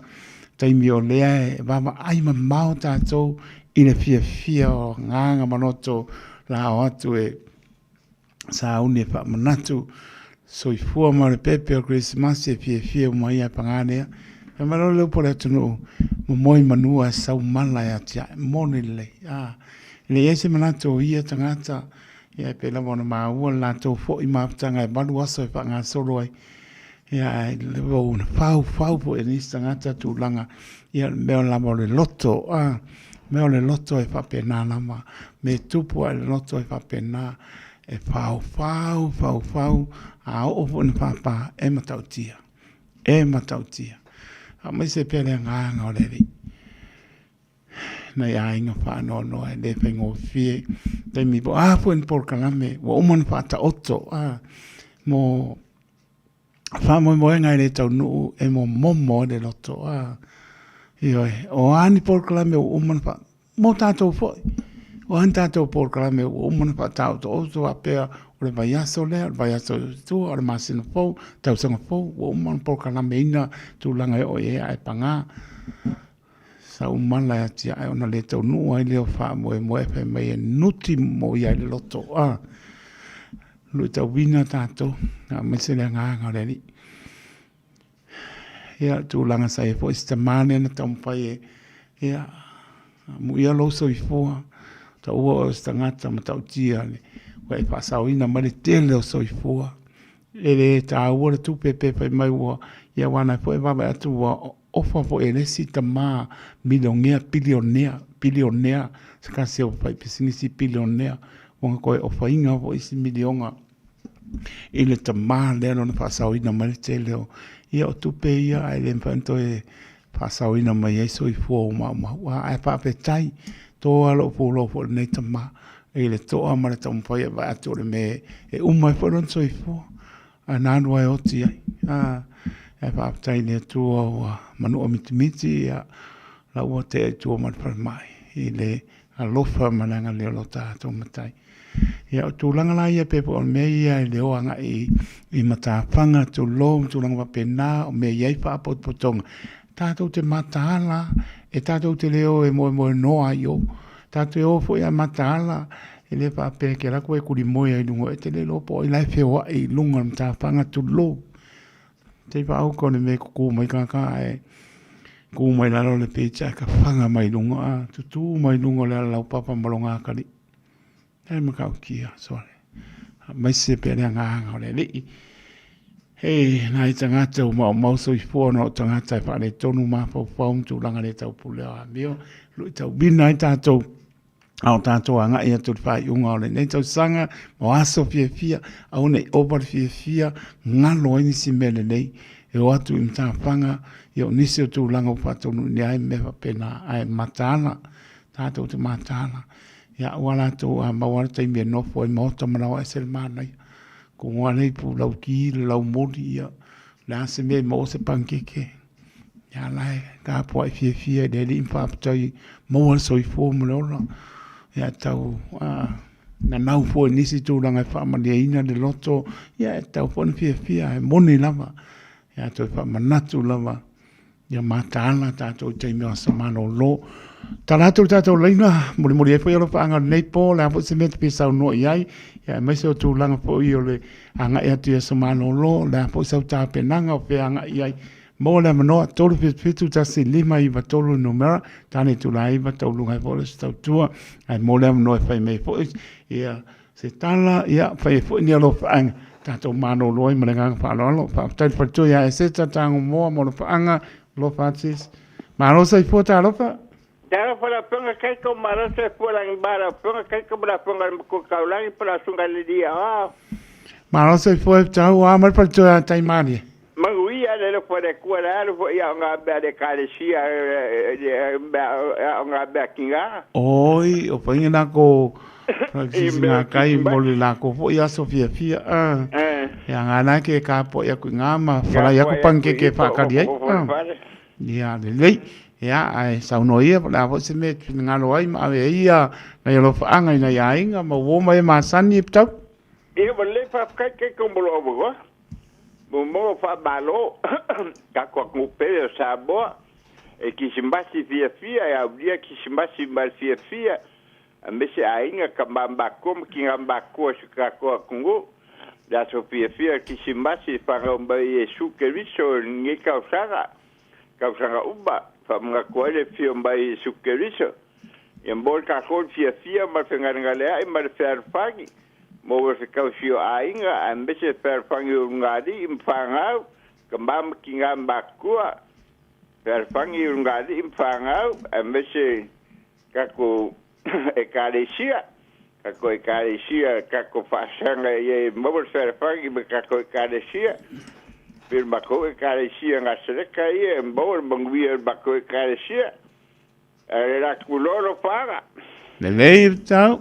taimi o lea e vaavaai mamao tatou i le fiafia o agaga ma loto la o atu e sauni e faamanatu soifua ma le pepe o Kerisimasi e fiafia uma ia pagā lea. Fai mai loa le upu a le atunuu, momoe manua e sau mala e atiae, moni lelei. A, e le i ai se manatu o ia tagata, ia e pei lava ona maua le latou foi mafutaga e valu aso e faagasolo ai. Ia, ae ua ona faufau foi e nisi tagata tulaga, ia o le mea lava o le loto, a, mea o le loto e faapena lava, me tupu ae le loto e faapena, e faufau, faufau, a oo foi ina pāpā, e matautia, e matautia. Aemaise pea le agaga o le Alii. Nai aiga faanoanoa e le faigofie, taimi po o a foi ni polokalame ua uma ona faataoto, a, mo faamoemoega e le taunuu e momomo ai le loto. A, ioe, o a ni polokalame ua uma ona faa, mo tatou foi, o a ni tatou polokalame ua uma ona faataotooto faapea o le vaiaso lea, o le vaiaso i tua, o le masina fou, tausaga fou, ua uma ona polokalameina tulaga e oo i ai, ae paga, sau mala e atiae ona le taunuu ai lea o faamoemoe fai mai e nuti momoia ai le loto. A, luitauina tatou, aemaise le agaga o le Alii. Ia, le tulaga sa i ai foi si tamā lea na taumafai e, ia, amuia lou soifua, taua oe o se tagata matautia, ua e faasaoina mai le tele o soifua. E le taua le tupe pe fai mai ua, ia aua na foi e vaavaai atu ua ofa foi e le isi tamā milionea, pilionea, pilionea, se tasi o faipisinisi pilionea, ua na toe ofaina foi isi miliona i le tamā lea lona faasaoina mai le tele o, ia o tupe ia ae le mafai ona toe faasaoina mai ai soifua o maumau. Ae faafetai, toa lou pulou foi i lenei tamā i le toa ma le taumafai e vaai atu o le mea e uma ai foi lona soifua, ae na alu lava e oti ai. Ae faafetai i le Atua ua manua mitimiti, ia, la ua tea i tua ma le falemai i le alofa ma le agalelei o lo tatou Matai. Ia, o tulaga la ia pei foi o le mea ia i le o agai i matafaga, tulou, ma tulaga faapena, o mea e i ai faapotopotoga, tatou te mataala, e tatou te le o e moemoenoa ai i o. Tatou te o foi a mataala, e le faapea e te alu atu e kulimoe ai i luga, e te le iloa po o ai la e feoai i luga o le matafaga, tulou. Te i faauka o le mea e tutū mai kākā ae kū mai lalo le page ae fafaga mai luga, a tutū mai luga o le alalaupapa ma lona atalii. E matautia sole. Aemaise pea le agaga o le Alii. He nai tagata ua maumau soifua ona o tagata e faaletonu mafaufau ma tulaga le taupule o amio. Luitauina ai tatou a o tatou agai atu i le faaiuga o lenei tausaga ma aso fiafia, aua ne i ova le fiafia, galo ai nisi mea lelei e o atu i matafaga, ia o nisi o tulaga ua faataunuuina ai mea faapena, ae mataala, tatou te mataala. Ia aua latou a maua le taimi e nofo ai maota ma laoa ese le manaia. Ko ngā nei pu lau ki, le lau moli, ia, le a se mea i maua se pankeke. Ia la e tapuai fiafia i le Alii ma faafetai maua le soifua ma le ola. Ia tau a nanau foi i nisi tulaga e faamalieina le loto, ia e tatau foi ona fiafia, e moni lava. Ia toe faamanatu lava. Ia mataala tātou i taimi o aso malōlō. Tala atu le tātou laina, mulimuli ai foi alofaaga o lenei pō, le a foi se mea te fia saunoa i ai, ia aemaise o tulaga foi o le agai atu i aso malōlō, le a foi sau tapenaga o fea agai i ai, maua le avanoa, 377 1593 le numera, tane itula 9, tauluga ai foi le Aso Tautua, ae maua le avanoa e fai mai ai foi ia se tala, ia fai ai foi ni alofaaga, tatou malōlō ai ma le agaga faaaloalo. Faafetai le faletua ia Eseta Tagomoa mo alofaaga, alofa atu sis. Malo soifua talofa. Talofa la afioga Kaiko, malo soifua lagi ma lau afioga Kaiko ma le afioga i le Matua Taulagi po o le Susuga i le Alii Aoao. Malo soifua e tau a mai le faletua ia Taimalie. Manuia le alofa o le Atua le alu foi i aoga mea a le Ekalesia aoga mea tiga. Oi, o painga la ko ngā kai mo le lako foi aso fiafia a. Ia ngā nā ke ka po ia ku ngā ma wharai aku pankeke whakari ai. Ia lelei. Ia ae saunoa ia po o le a foi se mea e te finagalo ai ma ave ai ia nai alofaanga i nai aiga ma uo ma e masani e Pitau. Ia ua lelei faafetai ke ko mo lou avanoa. Muamua faamalo tatou atunuu pele o Samoa e Kisimasi fiafia e aulia Kisimasi ma le fiafia aemaise aiga tama matua ma tina matua o si tatou atunuu le aso fiafia o Kisimasi e fanau mai e Iesu Keriso i lenei tausaga tausaga uma faamanatu ai le afio mai o Iesu Keriso. Ia mo le tatou le fiafia ma le fegalegaleai ma le fealofani mo se tausi o aiga aemaise le fealofani o ulugalii ma fanau, tama ma tina matutua, fealofani ulugalii ma fanau aemaise tatou Ekalesia, tatou Ekalesia, tatou faasaga ia e maua le fealofani ma tatou Ekalesia. Pei o le matou Ekalesia Nasaleta ia e maua le manuia o le matou Ekalesia. Ae la tuloa lofaaga. Lelei le tau.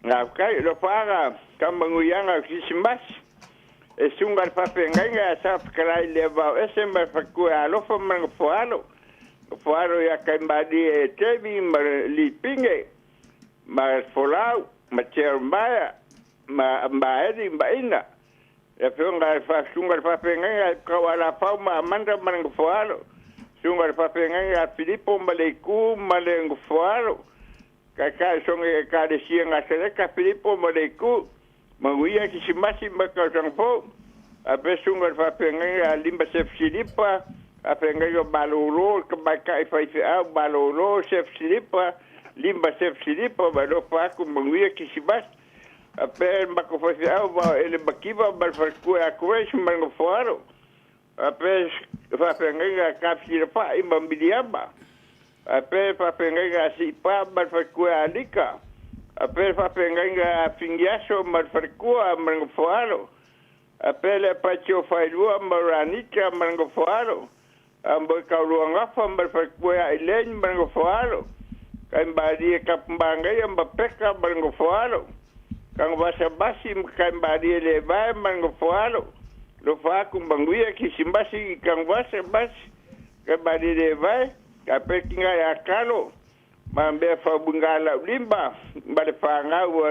Faafetai lofaaga tamanuiaga o Kirisimasi. E suga le faafeagaiga ia Sa Fetalai le Vao Ese ma le Faletua Alofa ma le Nofoalo. Nofoalo ia Taimalie e Tevi ma le Lipine ma le Folau ma Jeremiah ma Maeli ma Ina. Le afioga i le susuga i le faafeagaiga ia Taualafau ma Amanda ma le Nofoalo. Susuga i le faafeagaiga ia Filipo ma Leitu ma le Nofoalo. Taitai o le Ekalesia Nasaleta Filipo ma Leitu. Manuia Kisimasi ma le tausaga fou. Faapea susuga i le faafeagaiga ia Lima Sef Silipa, faafeagaiga o Malolo, le tamaitai faifeau Malolo Sef Silipa, Lima Sef Silipa, ma alofa atu manuia Kisimasi. Faapea le matou faifeau ma Ele Mativa ma le faletua ia Grace ma le Nofoalo. Faapea le faafeagaiga a Tafisilafa'i ma Miliama. Faapea le faafeagaiga a Siipa ma le faletua ia Alika. Faapea le faafeagaiga a Finiaso ma le faletua ma le Nofoalo. Faapea le Apaitio Failua ma Ranita ma le Nofoalo. Moekauluagafa ma le faletua ia Elaine ma le Nofoalo. Kaimalie Tapumanaia ma Peka ma le Nofoalo. Tanuvasabasi ma Kaimalie Levae ma le Nofoalo. Lofa atu manuia Kisimasi i Tanuvasabasi, Kaimalie Levae, faapea tina ia Kalo ma mea faauiga laulima ma le fanau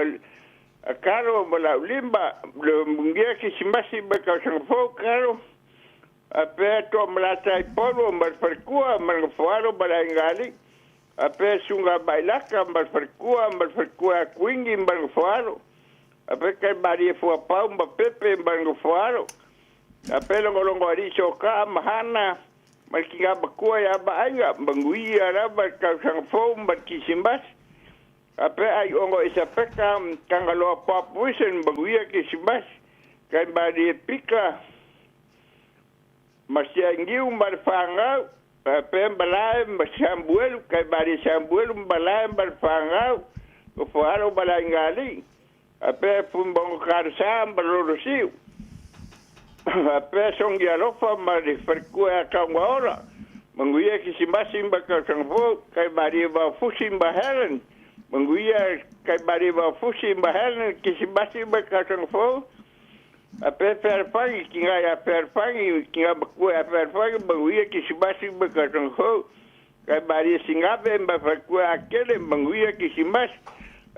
a Kalo ma laulima. Le manuia Kisimasi ma le tausaga fou Kalo. Faapea Toamalata i Paulo ma le faletua ma le nofoalo ma le aiga alii. Faapea Susuga Mailaka ma le faletua ma le faletua ia Kuini ma le nofoalo. Faapea Taimalie Fuapau ma Pepe ma le nofoalo. Faapea Logologo Alii Sokaa ma Hana ma le tina matua ia Maaiga. Manuia lava le tausaga fou ma le Kisimasi. Faapea Aiono Isapeka Tagaloa Pop Wilson manuia Kisimasi. Taimalie Pika ma Siagiu ma le fanau, faapea Malae ma Samuelu, Kaimalie Samuelu ma Malae ma le fanau, Nofoalo ma le aiga alii, faapea Fuimaono Kalesa ma Lolosiu, faapea Sogi Alofa ma le faletua ia Taugaola, manuia Kisimasi ma tausaga fou, Kaimalie Vaofusi ma Helen, manuia Kaimalie Vaofusi ma Helen, Kisimasi ma tausaga fou. A pe fealofani ki ngā ia fealofani ki ngā matua ia fealofani manuia Kisimasi ma tausaga fou. Kai malie Singave ma faletua Akele manuia Kisimasi.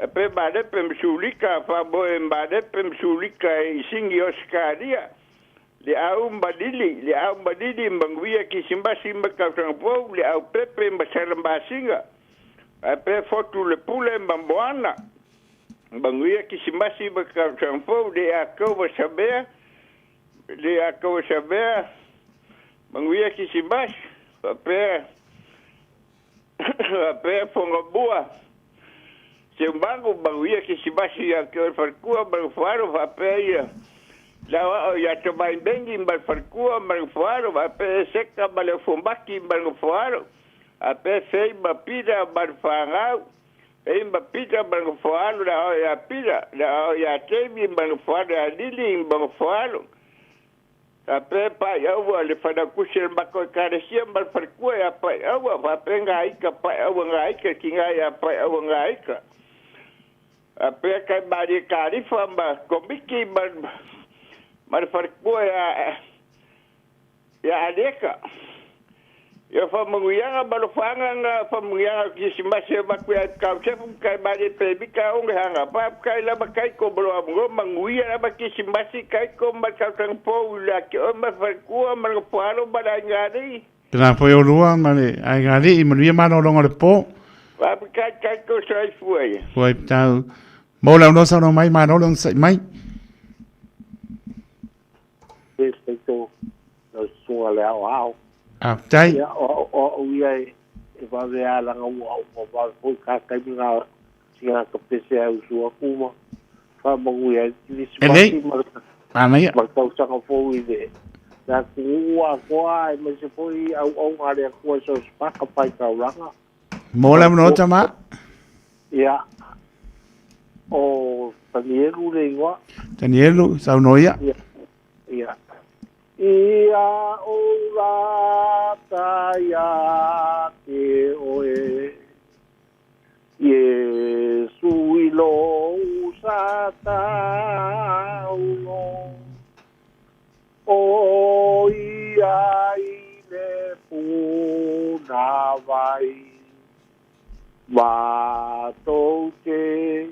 A pe Malepe ma Sulika whaamoe Malepe ma Sulika i Sini Osikalia. Le au ma Lili, le au ma Lili, manuia Kisimasi ma tausaga fou, le au Pepe ma Salabasinga. Faapea Fotu le Pule ma Moana. Manuia Kisimasi ma tausaga fou, le Akou Samea, le Akou Samea, manuia Kisimasi, faapea faapea Fogamua. Seumago, manuia Kisimasi ia te oe le falekua ma le foalo, faapea ia le aoao ia Tomaibengi ma le falekua ma le foalo, faapea Eseka ma le Ofomaki ma le foalo, faapea Fei ma Pita ma le fanau, Fei ma Pita ma le foalo, le aoao ia Pita, le aoao ia Tevi ma le foalo, ia Lili ma le foalo. Faapea Paiaua le fanautusi a le matou Ekalesia ma le falekua ia Paiaua, faapea Gaika Paiaua Gaika, tina ia Paiaua Gaika. Faapea Kaimalie Kalifa ma Komiti ma ma le falekua ia ia Alieka. Ia faamanuiaga ma alofaga na faamanuiaga o Kerisimasi e avatu ia Kausefu ma Kaimalie Pemita o le Haga. Faafetai lava Taiko mo lou avanoa, manuia lava Kerisimasi Taiko ma le tausaga fou ia te oe ma le faletua ma le nofoalo ma le aiga alii. Tēnā koe olua ma le aiga alii, manuia malologa o le pō. Faafetai Taiko, soifua ia. Kua i tau. Mo le aunoa saunoa mai, malo le onosai mai. Yes, Taito, lau susuga le aoao. Faafetai. Ia, o o au ia e e vave a langa ua ua vave foi ka taimi nga singa ka pese ai usu aku ma faamanuia ai Elei. Kirisimasi ma le Manaia. ma le tausaga fou i le le atunuu atoa aemaise foi auauna a le Atua i so o se fatafaitaulaga. Mo le avanoa tama. Ia, o Tanielu le igoa. Tanielu, saunoa ia. Ia, ia. Ia ou lata ia te oe, Iesu i lou sa taulo. O ia i le punawai, matou te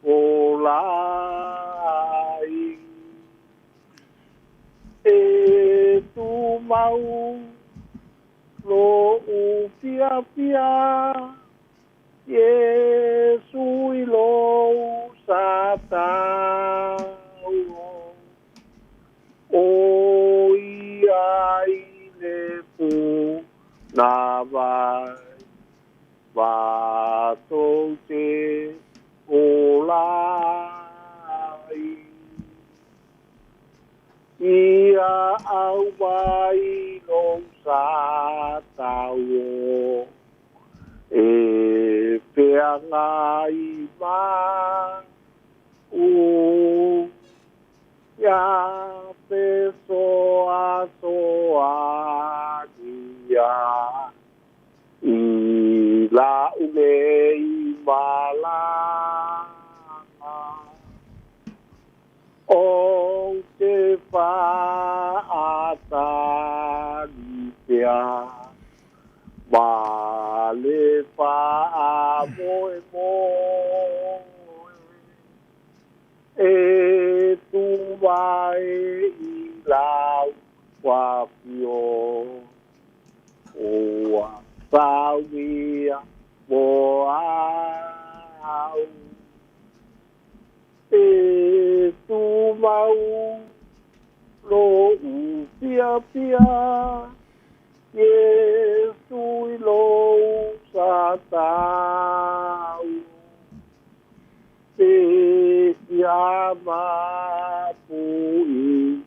ola ai. E tumau lou fiafia, Iesu i lou sa taua, O ia i le punawai, Matou te ola ai. Ia aumai lou sa taua. E feagai ma u ia fesoasoania i la'u nei malaga. Ou te faatali pea Ma le faamoemoe e tu mai i lau afio, ua saunia mo au. E tumau lou fiafia Iesu i lou sa tau te siama pu i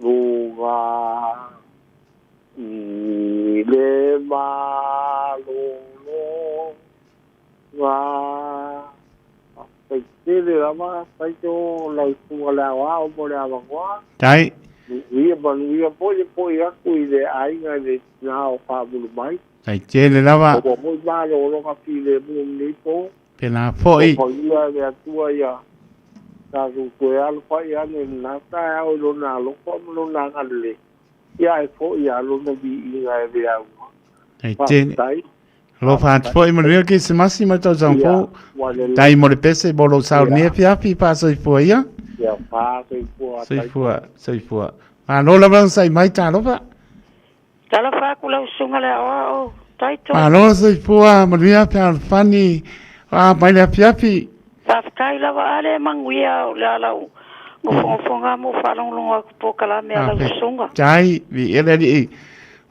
luga i le malolo ga. Faafetai tele lava Taito lau susuga le aoao mo le avanoa. Tai. Ia manuia foi le po'i atu i le aiga i le tina o Faamulu mai. Tai tele lava. Ua foi malologa filemu i lenei po. Pēlā foi. Alofagia e le Atua ia tatou toe alofa'i ane i lena taeao i Lona alofa ma Lona agalelei, ia ae foi lava Lona viiga e le auga. Tai tele. Faafetai. Alofa atu foi, manuia le Kerisimasi ma le tausaga Ia, fou. ua lelei. Tai mo le pese mo lou sau i lenei Ia. afiafi, faasoifua ia. Ia, faasoifua, Taito. Soifua, soifua. Malo lava onosai mai talofa. Talofa atu lau susuga le aoao Taito. Malo soifua manuia fealofani a mai le afiafi. Faafetai lava a le manuia o le a lau nofonofoga ma ou faalogologo atu polokalame a lau susuga. Faafetai, viia le Alii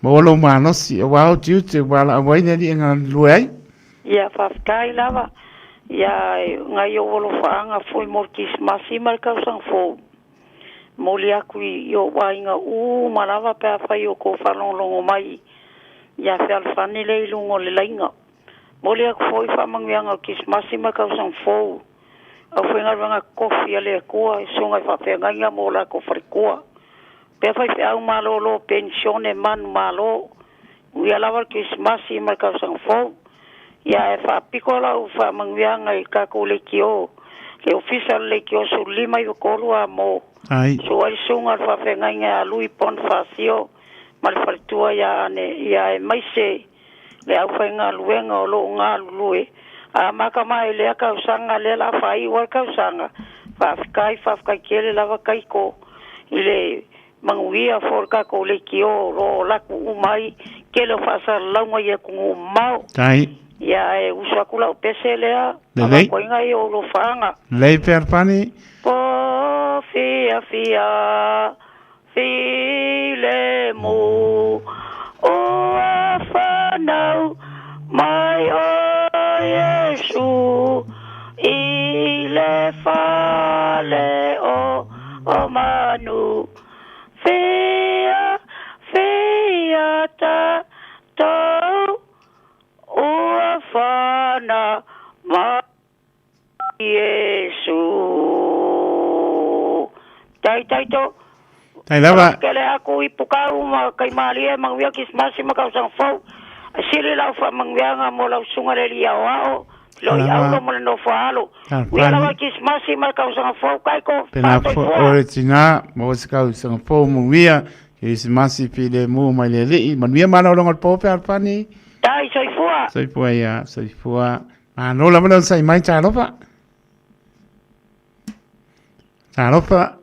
maua lou malosi aua o tiute ua valaau ai le Alii e galulue ai. Ia faafetai lava ia nai ou alofaaga foi mo le Kisimasi ma le tausaga fou. Momoli atu i ou aiga uma lava pe afai o tou faalogologo mai ia fealofani lea i luga o le laina. Momoli atu foi faamanuiaga o Kisimasi ma le tausaga fou aufaigaluega totofi a le Atua i susuga i faafeagaiga ma o latou faletua. Pea faifeau malolo penisione manumalo, uia lava le Kerisimasi ma le tausaga fou. Ia ae faapito lau faamanuiaga i le tatou leitio, le Ofisa o le Leitio 1593 a mo Ai. Susu ai le susuga o le faafeagaiga ia Lui Ponifasio ma le faletua ia Ane, ia aemaise le aufaigaluega o lo o galulue a amata mai lea tausaga lea la faaiu ai le tausaga. Faafetai, faafetai tele lava Taito i le manuia foi o le tatou leitio o lo o alu atu uma ai tele o faasalalauga i atunuu mamao. Tai. Ia ae usu atu lau pese lea Lelei. avatu ai nai ou alofaaga. Lelei Fealofani. Po fiafia filemu ua fanau mai o Iesu i le fale o o manu fia fia tatou ua fanau mai Iesu. Tai tai to. Tai lava. Tele aku i Pukau ma Kaimalie manuia Kisimasi ma tausaga fou. Sili lau faamanuiaga mo lau susuga le alii aoao, lo i aulo ma le nofo a alo. Uia lava Kisimasi ma le tausaga fou Taiko, Pena faatoifua. o le tina, maua se tausaga fou manuia, Kerisimasi filemu mai le Alii, manuia malologa o le po Fealofani. Tai, soifua. Soifua ia, soifua. Malo lava le onosai mai, talofa. Talofa.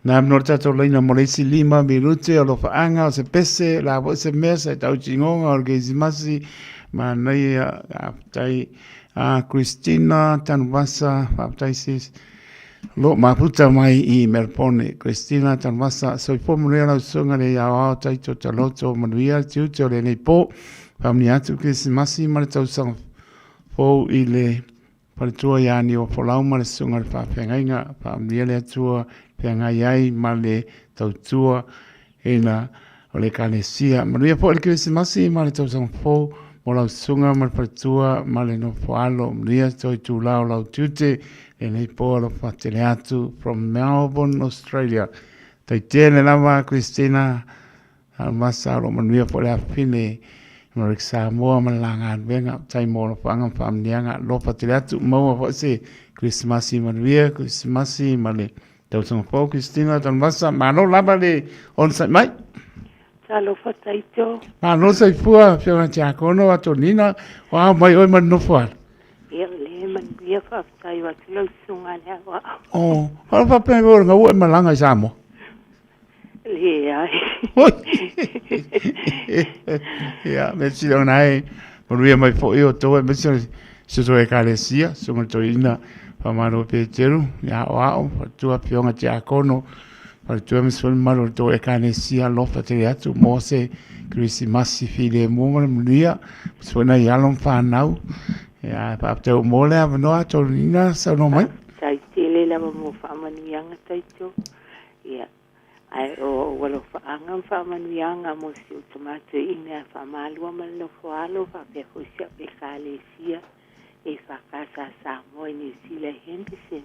Nā mea o tātou leina mo le isi 5 minute o lofaaga o se pese, la foi se mea sa tau tingonga o le Kerisimasi, manaia, faafetai a Christina Tanuvasa, faafetai sis, lo mafuta mai i Melbourne. Christina Tanuvasa, soifua manuia lau susuga le aoao taito taloto manuia le tiute o lenei po. Faamanuia atu Kerisimasi ma le tausaga fou i le Faletua ia Niuafolau ma le Susuga i le Faafeagaiga, faamanuia le Atua feagai ai ma le tautua ina o le Ekalesia. Manuia foi le Kerisimasi ma le tausaga fou mo lau susuga ma le faletua ma le nofo alo. Manuia toe itula o lau tiute lenei po alofa tele atu from Melbourne, Australia. Taitele lava Christina Masa o lo o manuia foi le afafine Amerika Samoa ma le la galuega. Tai mo alofaga ma faamanuiaga. Alofa tele atu. Maua foi se Kerisimasi manuia, Kerisimasi ma le tausaga fou. Christina Tanuvasa, malo lava le onosai mai. Talofa Taito. Malo soifua, Afioga Tiakono Atonina, o ao mai oe ma le nofo ala. Ia le manuia faafetai atu lau susuga le aoao. Oh, o faapea foi o le gaua e malaga i Samoa. Leai. Ia, me sila ona e manuia mai foi o tō e mesi o se tō ekalesia, sunga toeina whamaro Peteru, ia o ao, whatua pionga te akono, whatua me sui maro tō ekalesia lofa te atu mō se Krisimasi file mua ma le manuia, sui i alo whanau, ia, whaapteu mō le awanoa tō nina saunoa mai. Tai tele lava mo whaamanuianga taito. Ia, ae o ou alofaaga ma faamanuiaga mo si ou tamatoeaina e faamalua ma le nofoalo faapea foi si au Ekalesia e FKS Samoa i Niu Sila i Henderson.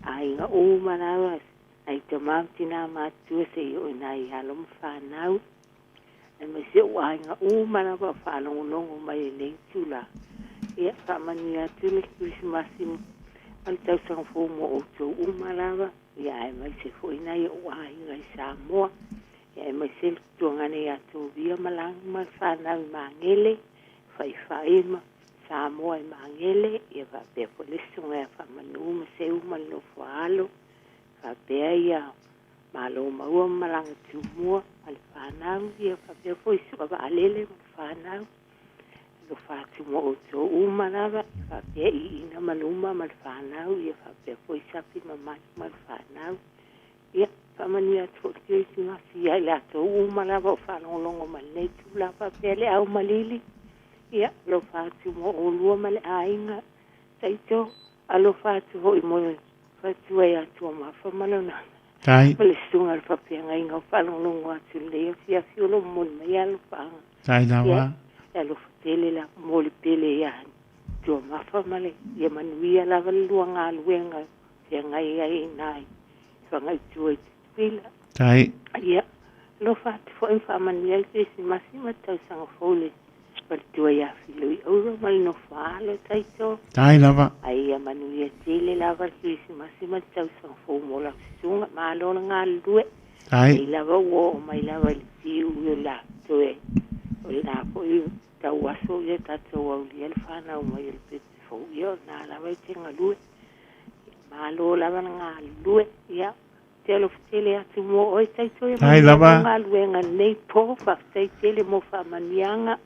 Aiga uma lava, nai tama ma tinā matutua seia oo i nai alo ma fanau, aemaise ou aiga uma lava o faalogologo mai i lenei itula. Ia, faamanuia atu le Kerisimasi ma le tausaga fou mo outou uma lava. Ia aemaise foi nai ou aiga i Samoa, ia aemaise le tutuagane ia Tovia ma Lagi ma le fanau i Magele, Faifai ma Samoa i Magele, ia faapea foi le susuga ia Faamanu ma Seu ma le nofo a alo, faapea ia Malo maua ma malaga tumua ma le fanau ia faapea foi su'a vaalele ma le fanau. Alofa atu mo outou uma lava faapea iina ma luma ma le fanau ia faapea foi sapi ma manu ma le fanau. Ia faamanuia atu foi le Kerisimasi ia i latou uma lava o faalogologo mai i lenei itula faapea le au malili. Ia alofa atu mo oulua ma le aiga Taito alofa atu foi mo le faletua ia Tuamafa ma lona Tai. ma le susuga i le faafeagaiga o faalogologo atu i lenei afiafi o lo o momoli mai alofaaga. Tai lava. Ia, e alofa tele lava mo le pele ia Tuamafa ma le ia manuia lava le lua galuega e feagai ai i ina i Fagaitua i Tutuila. Tai. Ia, alofa atu foi ma faamanuia le Kerisimasi ma le tausaga fou i le faletua ia Filui Auro ma le nofo a alo Taito. Tai lava. Ai ia manuia tele lava le Kerisimasi ma le tausaga fou mo lau susuga. Malo le galulue. Tai. Ai lava ua oo mai lava i le fiu o la toe o lena foi tau aso ia tatou aulia le fanau mai o le pepe fou ia o lena lava e te galue. Malo lava le galulue. Ia te alofa tele atu mo oe Taito ia Tai manuia lava. lau galuega lenei po. Faafetai tele mo faamanuiaga.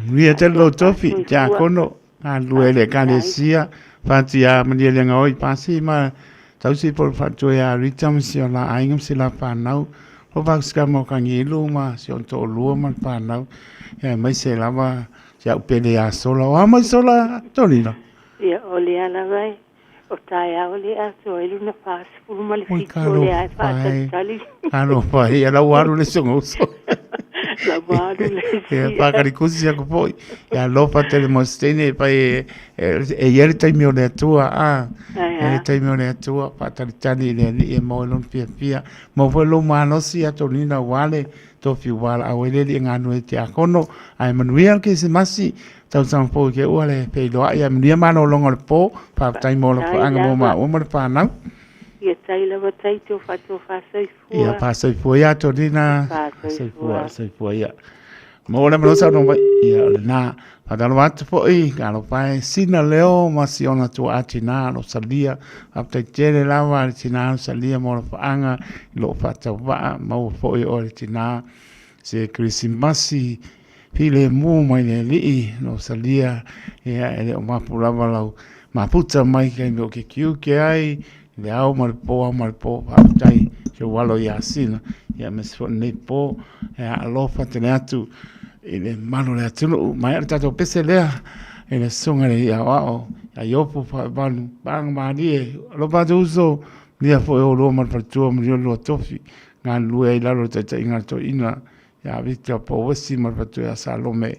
Manuia tele lou tofi, Soifua. tiakono, galulue i le ekalesia, fatu ia manuia le gaoi pasi ma tausi po o le faletua ia Rita ma si ona aiga ma si la fanau, po o Vausika ma Kangilu ma si ona toalua ma le fanau, ia aemaise lava si au pele ia Sola. O a mai Sola Tolila? Ia, o lea lava e O taeao le atoa ai lona Oi 47 o lea e talofa e, faatalitali. talofa e, ia la ua alu le isi uso. La ua alu le isi. Ia whakarikusi aku foi. Ia alofa tele mo se teine e pai e, e, e ia le taimi o le Atua, a. E le taimi o le Atua, whaatalitali i le alii e maua i lona fiafia. Maua foi lou malosi ia Tonina ua le tofi ua la au e le alii e e tiakono. Ae manuia le Kerisimasi, tausaga fou i ke ua le feiloai, ae manuia malologa o le po. Faafetai mo le Faafetai faaga mo lava. maua ma le fanau. Ia tai lava Taito faatofa Ia soifua. faasoifua ia Tonina, Faasoifua. soifua, soifua ia. Mo le malosa no mai, ia o lena. Faatalofa atu foi, talofa e sina leo ma si ona tuaa tina Rosalia. Faafetai tele lava le tina Rosalia mo le faaga i loo faatauvaa maua foi o le tina se Kerisimasi filemu mai le alii Rosalia. Ia e le o mapu lava lau mafuta mai taimi o ke kiuke ai i le ao ma le po, ao ma le po. Faafetai si ou alo ia Sina. Ia aemaise foi lenei po e alofa tele atu i le mamalu o le atunuu. Maea le tatou pese lea i le susuga i le aoao ia Iopu Faavalu Paga Malie. Alofa atu uso, manuia foi oulua ma le faletua, manuia le lua tofi, galulue ai i lalo o le taitaiga a le toeaina ia Victor Pouesi ma le faletua ia Salome.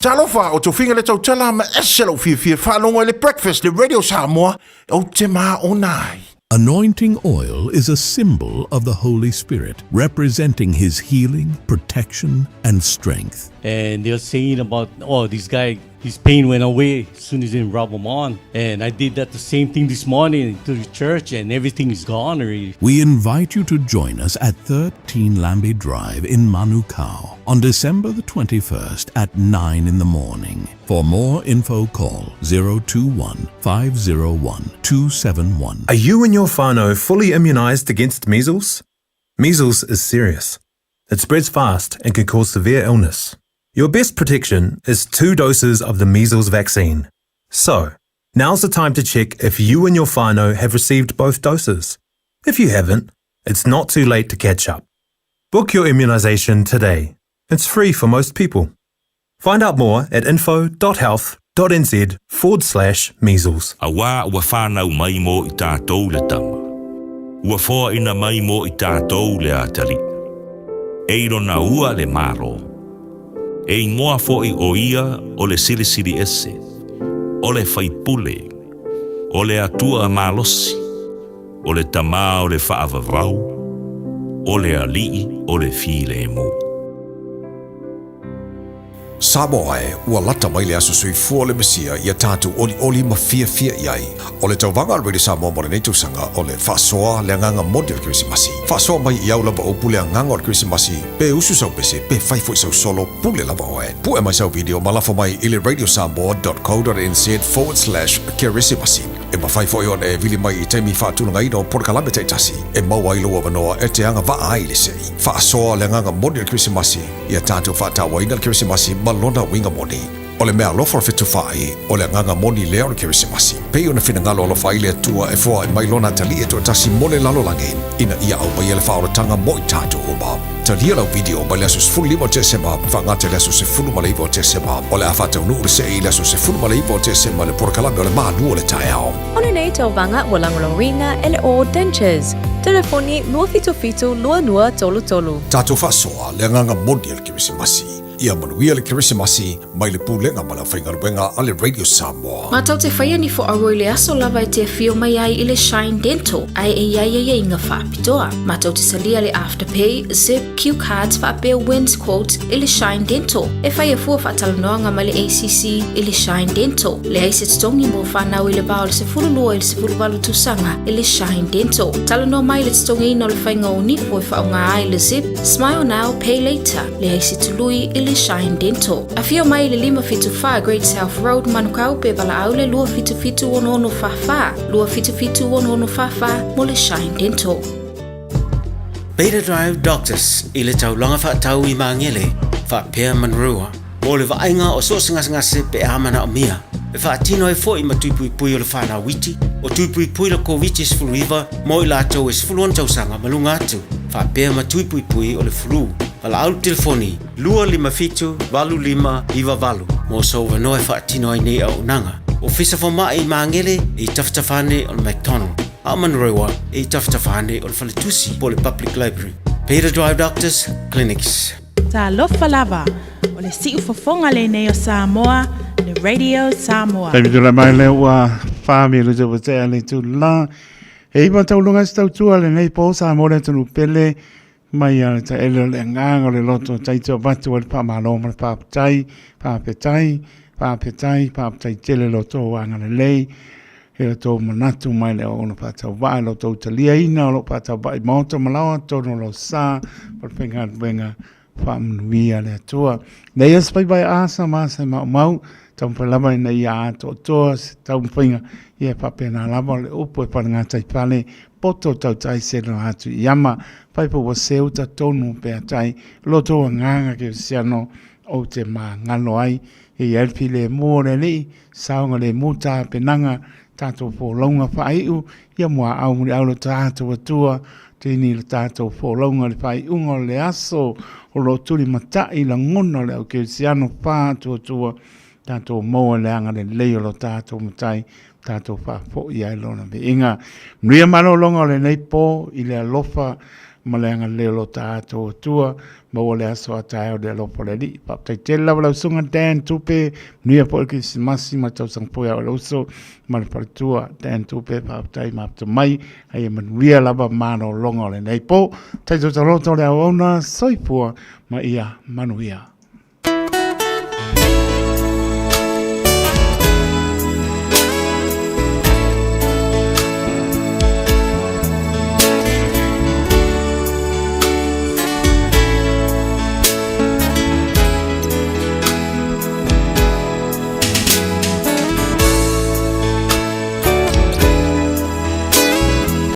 Talofa, o tofiga le tautala ma ese lou fiafia faalogo i le Breakfast le Radio Samoa, ou te maona ai. Anointing oil is a symbol of the Holy Spirit, representing His healing, protection, and strength. And they're saying about, oh, this guy, his pain went away as soon as he rubbed them on. And I did that the same thing this morning to the church, and everything is gone already. We invite you to join us at 13 Lambie Drive in Manukau on December the 21st at 9 in the morning. For more info, call 021 501 271. Are you and your whānau fully immunised against measles? Measles is serious. It spreads fast and can cause severe illness. Your best protection is two doses of the measles vaccine. So, now's the time to check if you and your whānau have received both doses. If you haven't, it's not too late to catch up. Book your immunisation today. It's free for most people. Find out more at info.health.nz forward slash measles. Auā ua whānau mai mō i tātou le tama. Ua foaina mai mō i tātou le atalii. E i lona ua le Malo. E ingoa foʻi o ia o le Silisili Ese, o le Faipule, o le Atua Malosi, o le Tamā o le Faavavau, o le Alii o le Filemu. Samoa e, ua lata mai le aso soifua o le Mesia ia tatou olioli ma fiafia i ai. O le tauvaga a le Radio Samoa mo lenei tausaga o le faasoa le agaga moni o le Kerisimasi. Faasoa mai i au lava upu le agaga o le Kerisimasi, pe usu sau pese, pe fai foi sau solo, pule lava oe. Pue mai sau video ma lafo mai i le radiosamoa.co.nz/kerisimasi. E mafai foi ona e vili mai i taimi faatulagaina o polokalame taitasi e maua ai lou avanoa e te agavaa ai i le sei. Faasoa le agaga moni o le Kerisimasi, ia tatou faatauaina le Kerisimasi ma lona uiga moni. O le meaalofa o le fetufaai, o le agaga moni lea o le Kerisimasi. Pei ona finagalo alofa ai le Atua e foai mai Lona Atalii e toatasi mo le lalolagi, ina ia aumaia le faaolataga mo i tatou uma. Talia lau video mai le aso 15 o Tesema faagata i le aso 19 o Tesema. O le a faataunuu le see i le aso 19 o Tesema i le polokalame o le Malu o le Taeao. O lenei tauvaga ua lagolagoina e le All Dentures. Telefoni 277 2233. Tatou faasoa le agaga moni o le Kerisimasi. Ia manuia le Kerisimasi mai le Pulega ma le Aufaigaluega a le Radio Samoa. Matou te faia ni fo'auo i le aso lava e te afio mai ai i le Shine Dental ae e i ai aiaiga faapitoa. Matou te salia le Afterpay, Zip, Cue Cards faapea Wins Quote i le Shine Dental. E faia fua faatalanoaga ma le ACC i le Shine Dental. Leai se totogi mo fanau i le va o le 12 i le 18 tausaga i le Shine Dental. Talanoa mai i le totogiina o le faiga o nifo e faaaoga ai le Zip, Smile Now, Pay Later. Leai se tului i le Shine Dental. Afio mai i le 574 Great South Road, Manukau, pe valaau le 277 6644, 277 6644 mo le Shine Dental. Beta Drive Doctors i le taulaga faatau i Magele, faapea Manurewa, mo le vaaiga o so o se gasegase pe a manaomia. E faatino ai foi ma tui puipui o le fanau iti, o tui puipui le Koviti-19 mo i latou e 16 tausaga ma luga atu, faapea ma tui puipui o le flu. Valaau le telefoni 257 8598 mo sou avanoa e faatino ai nei auaunaga. Ofisa Fomai i Magele i tafatafa ane o le McDonald, a o Manurewa i tafatafa ane o le Faletusi po o le Public Library. Beta Drive Doctors Clinics. Talofa lava, o le siufofoga lenei o Samoa, le Radio Samoa. Taimi tula mai lea ua whāmi le te watea le tula. E iwa taulunga se tautua lenei pō Samoa le atunuu pele mai a le taele o le agaga o le loto taito avatu ai le faamalo ma le faafetai, faafetai, faafetai, faafetai tele lo outou agalelei i lo outou manatu mai le auauna faatauvaa i lo outou taliaina o lo o faatauvaa i maota ma laoa totonu o lo sa o le faigaluega faamanuia le Atua. Nei ia se faiva e asa ma asa e maumau, taumafai lava ina ia atoatoa se taumafaiga, ia e faapena lava o le upu e falegata i fale, poto tautai se loa atu i ama, fai po ua seu ta tonu pea tai, lo tou agaga kerisiano ou te magalo ai, e i ai le filemu o le Alii, saogalemu tapenaga, tatou folauga faaiu, ia muaau muliau lo tatou Atua, tini lo tatou folauga i le faaiuga o le aso o lo o tulimatai lagona o le au kerisiano faatuatua, tatou maua le agalelei o lo tatou Matai, tatou faafoi ai lona viiga. Manuia malologa o lenei po i le alofa ma le agalelei o lo tatou Atua. Maua le aso a taeao le alofa o le Alii. Faafetai tele lava lau susuga Dan Tupe, manuia foi le Kerisimasi ma le tausaga fou ia oe le uso ma le faletua. Dan Tupe, faafetai mafuta mai, a ia manuia lava malologa o lenei po. Taitoitaloto le auauna, soifua ma ia manuia.